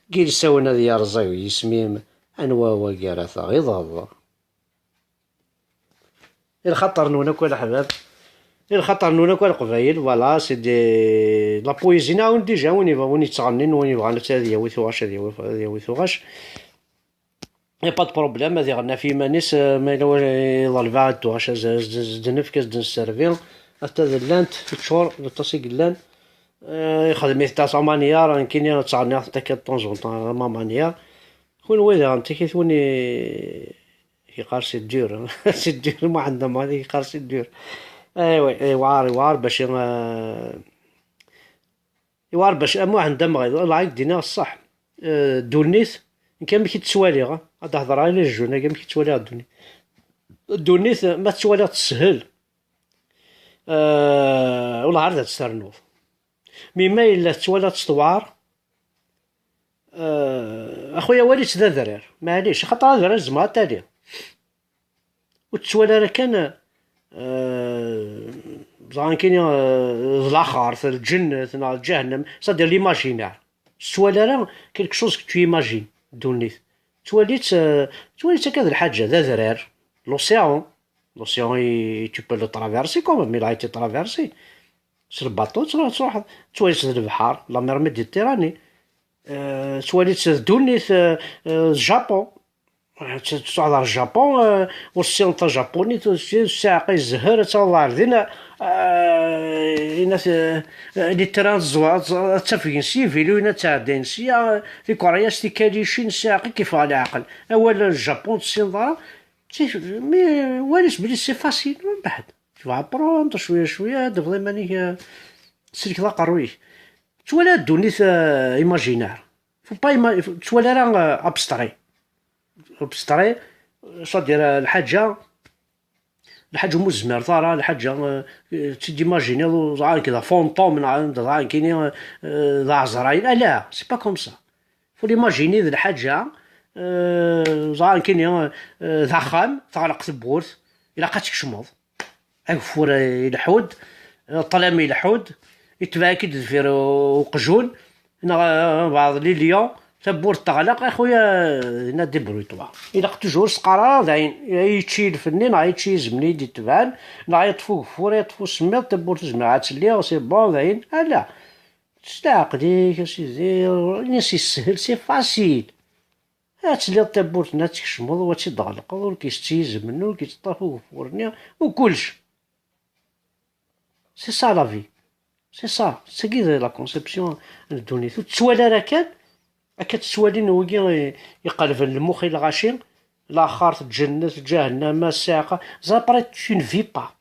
Deg yilsawen ad yerẓag yisem-im, anwa wagi ara tɣiḍeḍ? I lxaṭer-nwen akk a leḥbab, i lxaṭer-nwen akk a leqbayel, voilà, c'est des, la poésie, nɛawen déjà, win yebɣa, win yettɣennin, win yebɣan ad yawi tuɣac, ad yawi, ad yawi tuɣac. Y a pas de problème, ad iɣenni ɣef yiman-is, eh, ma yella wa-, iḍleb-aɣ-d tuɣac, ad, ad, ad, ad d-nefk, ad d-nesservi, atta d llant, teččur, d aṭas i yellan. Eh, ixdem-it à sa manière, nekkini ad ttɣenniɣ-tent akka de temps en temps, à ma manière. Kunwi daɣen, tikit win i, yeqqar c'est dur, c'est dur, Muḥend Amɣid yeqqar c'est dur. Aywa, iwɛer, iwɛer bac, eh, iwɛer bac, a Muḥend Amɣid, Allah ak-d-iniɣ ṣṣeḥ. Eh, ddunit, nekk amek i tt-ttwaliɣ, ad d-hedreɣ i les jeunes-agi, amek i ttwaliɣ ddunit. Ddunit, ma tettwaliḍ teshel, eh, wellah ar d ad tt-ternuḍ. Mi ma yella tettwaliḍ-tt tewɛer, eh, a xuya, wali-tt d adrar, maɛlic, axaṭer adrar zemreɣ ad tali. Ur tettwali ara kan, eh, ẓran kini, eh, d laxert, lǧennet, neɣ lǧahennem, c'est-à-dire l'imaginaire. Ur tettwali ara quelque chose que tu imagines, ddunit. Tettwali-tt, eh, tettwali-tt akka d lḥaǧa, d adrar, l'océan. L'océan, i, tu peux le traverser quand même, il a été traversé. S lbaṭu, ttruḥ, ttruḥ, tettwali-tt d lebḥer, la mer Méditerranée. Eh, tettwali-tt d ddunit, eh, eh, d Japon. Tettruḥ ɣer Japon, eh, ur tessineḍ tajapunit, ur tessi-, ssiɛqa i zzher, ad taweḍ ɣer din, eh, inat, eh, eh, les trains ad tẓ-, ad tafgen s yiviluyen ad tɛeddayen sya, eh, tikeryas, tikalicin, ssiɛqa i k-iffeɣ leɛqel. Awal n Japon ur tessineḍ ara, mi, wali-tt belli c'est facile, mbeɛd. Tu vas apprendre, cwiya, cwiya, ad tafeḍ iman-ik, eh, tsellkeḍ aqerruy-ik. Tettwali ddunit, eh, imaginaire. Faut pas ima-, tettwali ara, eh, abstrait. Abstrait, c'est-à-dire, eh, lḥaǧa, lḥaǧa ur tezmireḍ ara, lḥaǧa, eh, tu t'imagines, ẓer nekk d fantôme, neɣ ẓer nekkini, eh, d aɛezray. Ala, c'est pas comme ça. Faut l'imaginer d lḥaǧa, eh, ẓer nekkini, eh, d axxam, teɣleq tewwurt, ilaq ad tkecmeḍ. Ageffur ileḥḥu-d, ṭṭlam ileḥḥu-d, itbeɛ-ik-id deffir uqjun, neɣ, eh, beɛḍ les lions, tawwurt teɣleq, a xuya, dinna débrouille-toi. Ilaq toujours s qqar ara d ayen, yečči ilef-nni, neɣ yečči izem-nni i d-itebɛen, neɣ yeṭṭef ugeffur, yeṭṭef usemmiḍ, tawwurt ur zmireɣ ad tt-lliɣ, c'est bon, d ayen, ala. S leɛqel-ik, a sidi, ini-as yeshel, c'est facile. Ad telliḍ tawwurt-nni ad tkecmeḍ, u ad tt-id-tɣelqeḍ, ur k-isett yizem-nni, ur k-iteṭṭaf ugeffur-nni, u kullec. C'est ça la vie. C'est ça. Tagi d la conception n ddunit. Ur tettwali ara kan, akka ttwalin wigi i-, iqelben lmux i lɣaci, laxert, lǧennet, lǧahennama, ssiɛqa. Après, tu ne vis pas.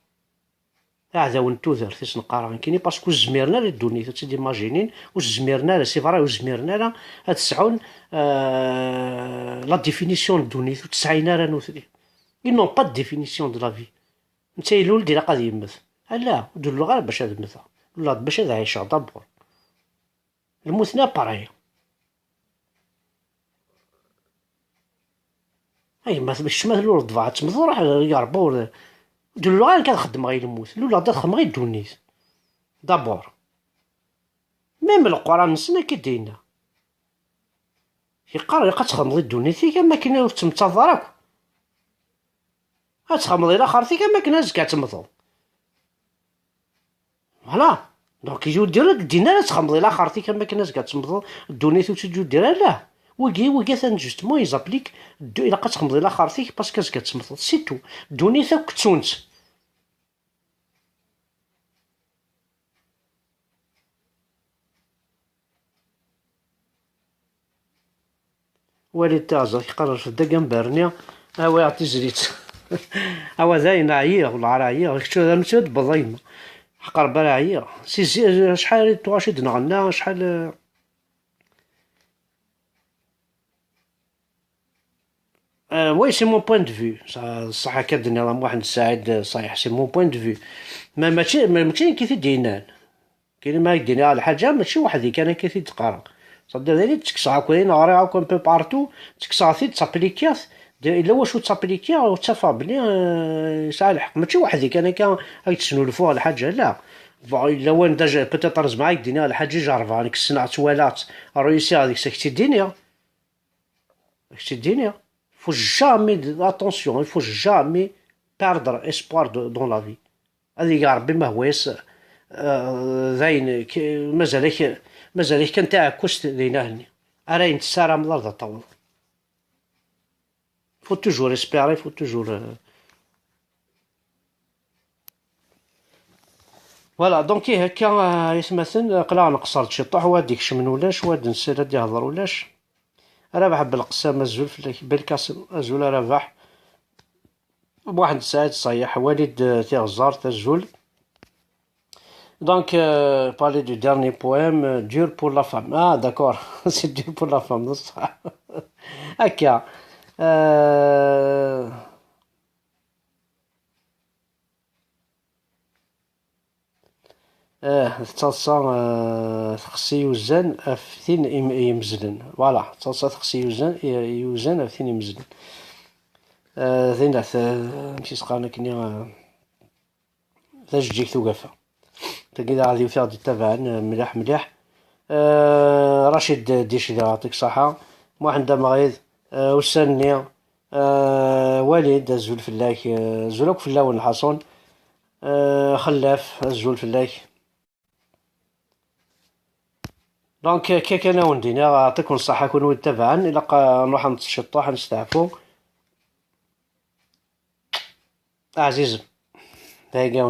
Aɛdaw n tudert i sen-qqareɣ nekkini, parce que ur zmiren ara i ddunit, ad tt-id-imajinin, ur zmiren ara, c'est vrai, ur zmiren ara ad sɛun, euh, la définition n ddunit, ur tt-sɛin ara nutni. Ils n'ont pas de définition de la vie. Netta ilul-d ilaq ad yemmet. Ala, ur d-luleɣ ara bac ad mmteɣ. Luleɣ-d bac ad ɛiceɣ d'abord. Lmut-nni après. A yemma, kečč ma tluleḍ ḍbeɛ ad temmteḍ, ruḥ, ya Rebbi, ur d-luleɣ ara nekk ad xeddmeɣ i lmut. Luleɣ-d ad xedmeɣ i ddunit. D'abord. Même Leqran-nsen akka i d-yenna. Yeqqar ilaq ad txedmeḍ i ddunit-ik am akken ur tettmettaḍ ara akk. Ad txedmeḍ i laxert-ik am akken azekka ad temmteḍ. Voilà. Donc, yudir ur d-ddin ara ad txedmeḍ i laxert-ik am akken azekka ad temmteḍ, ddunit ur tt-id-yudir ara. Wigi, wigi atan justement, ils appliquent, ddu-, ilaq ad txedmeḍ i laxert-ik parce que azekka ad temmteḍ. C'est tout. Ddunit akk ttun-tt. Wali taɣzert yeqqar rfed-d agambar-nni, awi-aɣ tizlit. Awa dayen ɛyiɣ, wala ɛyiɣ, kečč d amek ad tebbeḍ a yemma. Ḥeqq Rebbi ara ɛyiɣ. Si zi-, acḥal n tuɣac i d-nɣenna, acḥal, euh, oui, c'est mon point de vue. Ça, ça, akka d-nniḍ a Muḥend Saɛid, euh, ṣayeḥ, c'est mon point de vue. Ma mačči, ma mačči nekk i t-id-yennan. Kini ma ak-d-iniɣ lḥaǧa, mačči weḥd-i kan akka i t-id-qqareɣ. C'est-à-dire, d ayen i d-ttekkseɣ akk, ayen ɣriɣ akk un peu partout, ttekkseɣ-t-id, ttaplikiɣ-t, d-, yella wacu ttaplikiɣ, ur ttafeɣ belli, euh, yesɛa lḥeqq. Mačči weḥd-i kan akka ay d-snulfuɣ lḥaǧa, la. Bon, yella wanda j-, peut-être zemreɣ ad ak-d-iniɣ lḥaǧa i jerrbeɣ, nekk ssneɣ-tt, walaɣ-tt, réussiɣ deg-s, ad ak-tt-id-iniɣ. Ad ak-tt-id-iniɣ. Faut jamais, attention, il faut jamais perdre espoir de, dans la vie. Ad ig Ṛebbi ma hwa-yas, eh, d ayen k-, mazal-ak, mazal-ak kan taɛekkust d inahen-nni. Ara ayen tessarameḍ ar d ad taweḍ. Faut toujours espérer, faut toujours, euh, Voilà, donc ih akka, eh, aytmaten, aql-aɣ nqeṣṣer-d ciṭuḥ, wa d-ikecmen ulac, wa d-nsel ad d-ihḍer ulac. Rabaḥ Belqsam, azul fell-ak. Belkasem, azul a Rabaḥ. Muḥend Saɛid Ṣayeḥ, Walid, eh, Tiɣzert, azul. Donc, euh, parler du dernier poème, euh, dur pour la femme. Ah, d'accord, c'est dur pour la femme, d ṣṣeḥ. Akka. Euh, Ah, d taḍsa, ah, texsi yuzan af tin im-, yemezlen. Voilà, d taḍsa texsi yuzan, i-, yuzan af tin yemezlen. Ah, dinna, t-, amek i s-qqaren akkenni, ah, tajeǧǧigt ugafa. Tagi d aɛdiwt i ɣ-d-ittabaɛen, ah, mliḥ, mliḥ. Ah, Racid Dicdi, yeɛṭik ṣṣaḥa. Muḥend Amɣid, ah, ussan-nni, ah, Walid, azul fell-ak, ah, azul akk fell-awen, lḥaṣun. Euh, Xellaf, azul fell-ak. Donc, akka kan a wen-d-iniɣ, yeɛṭikum ṣṣeḥḥa kunwi d-ttabaɛen, ilaq, euh, ad nruḥ ad neṭṭes ciṭuḥ, ad nesteɛfu. Ɛzizen. Dagi.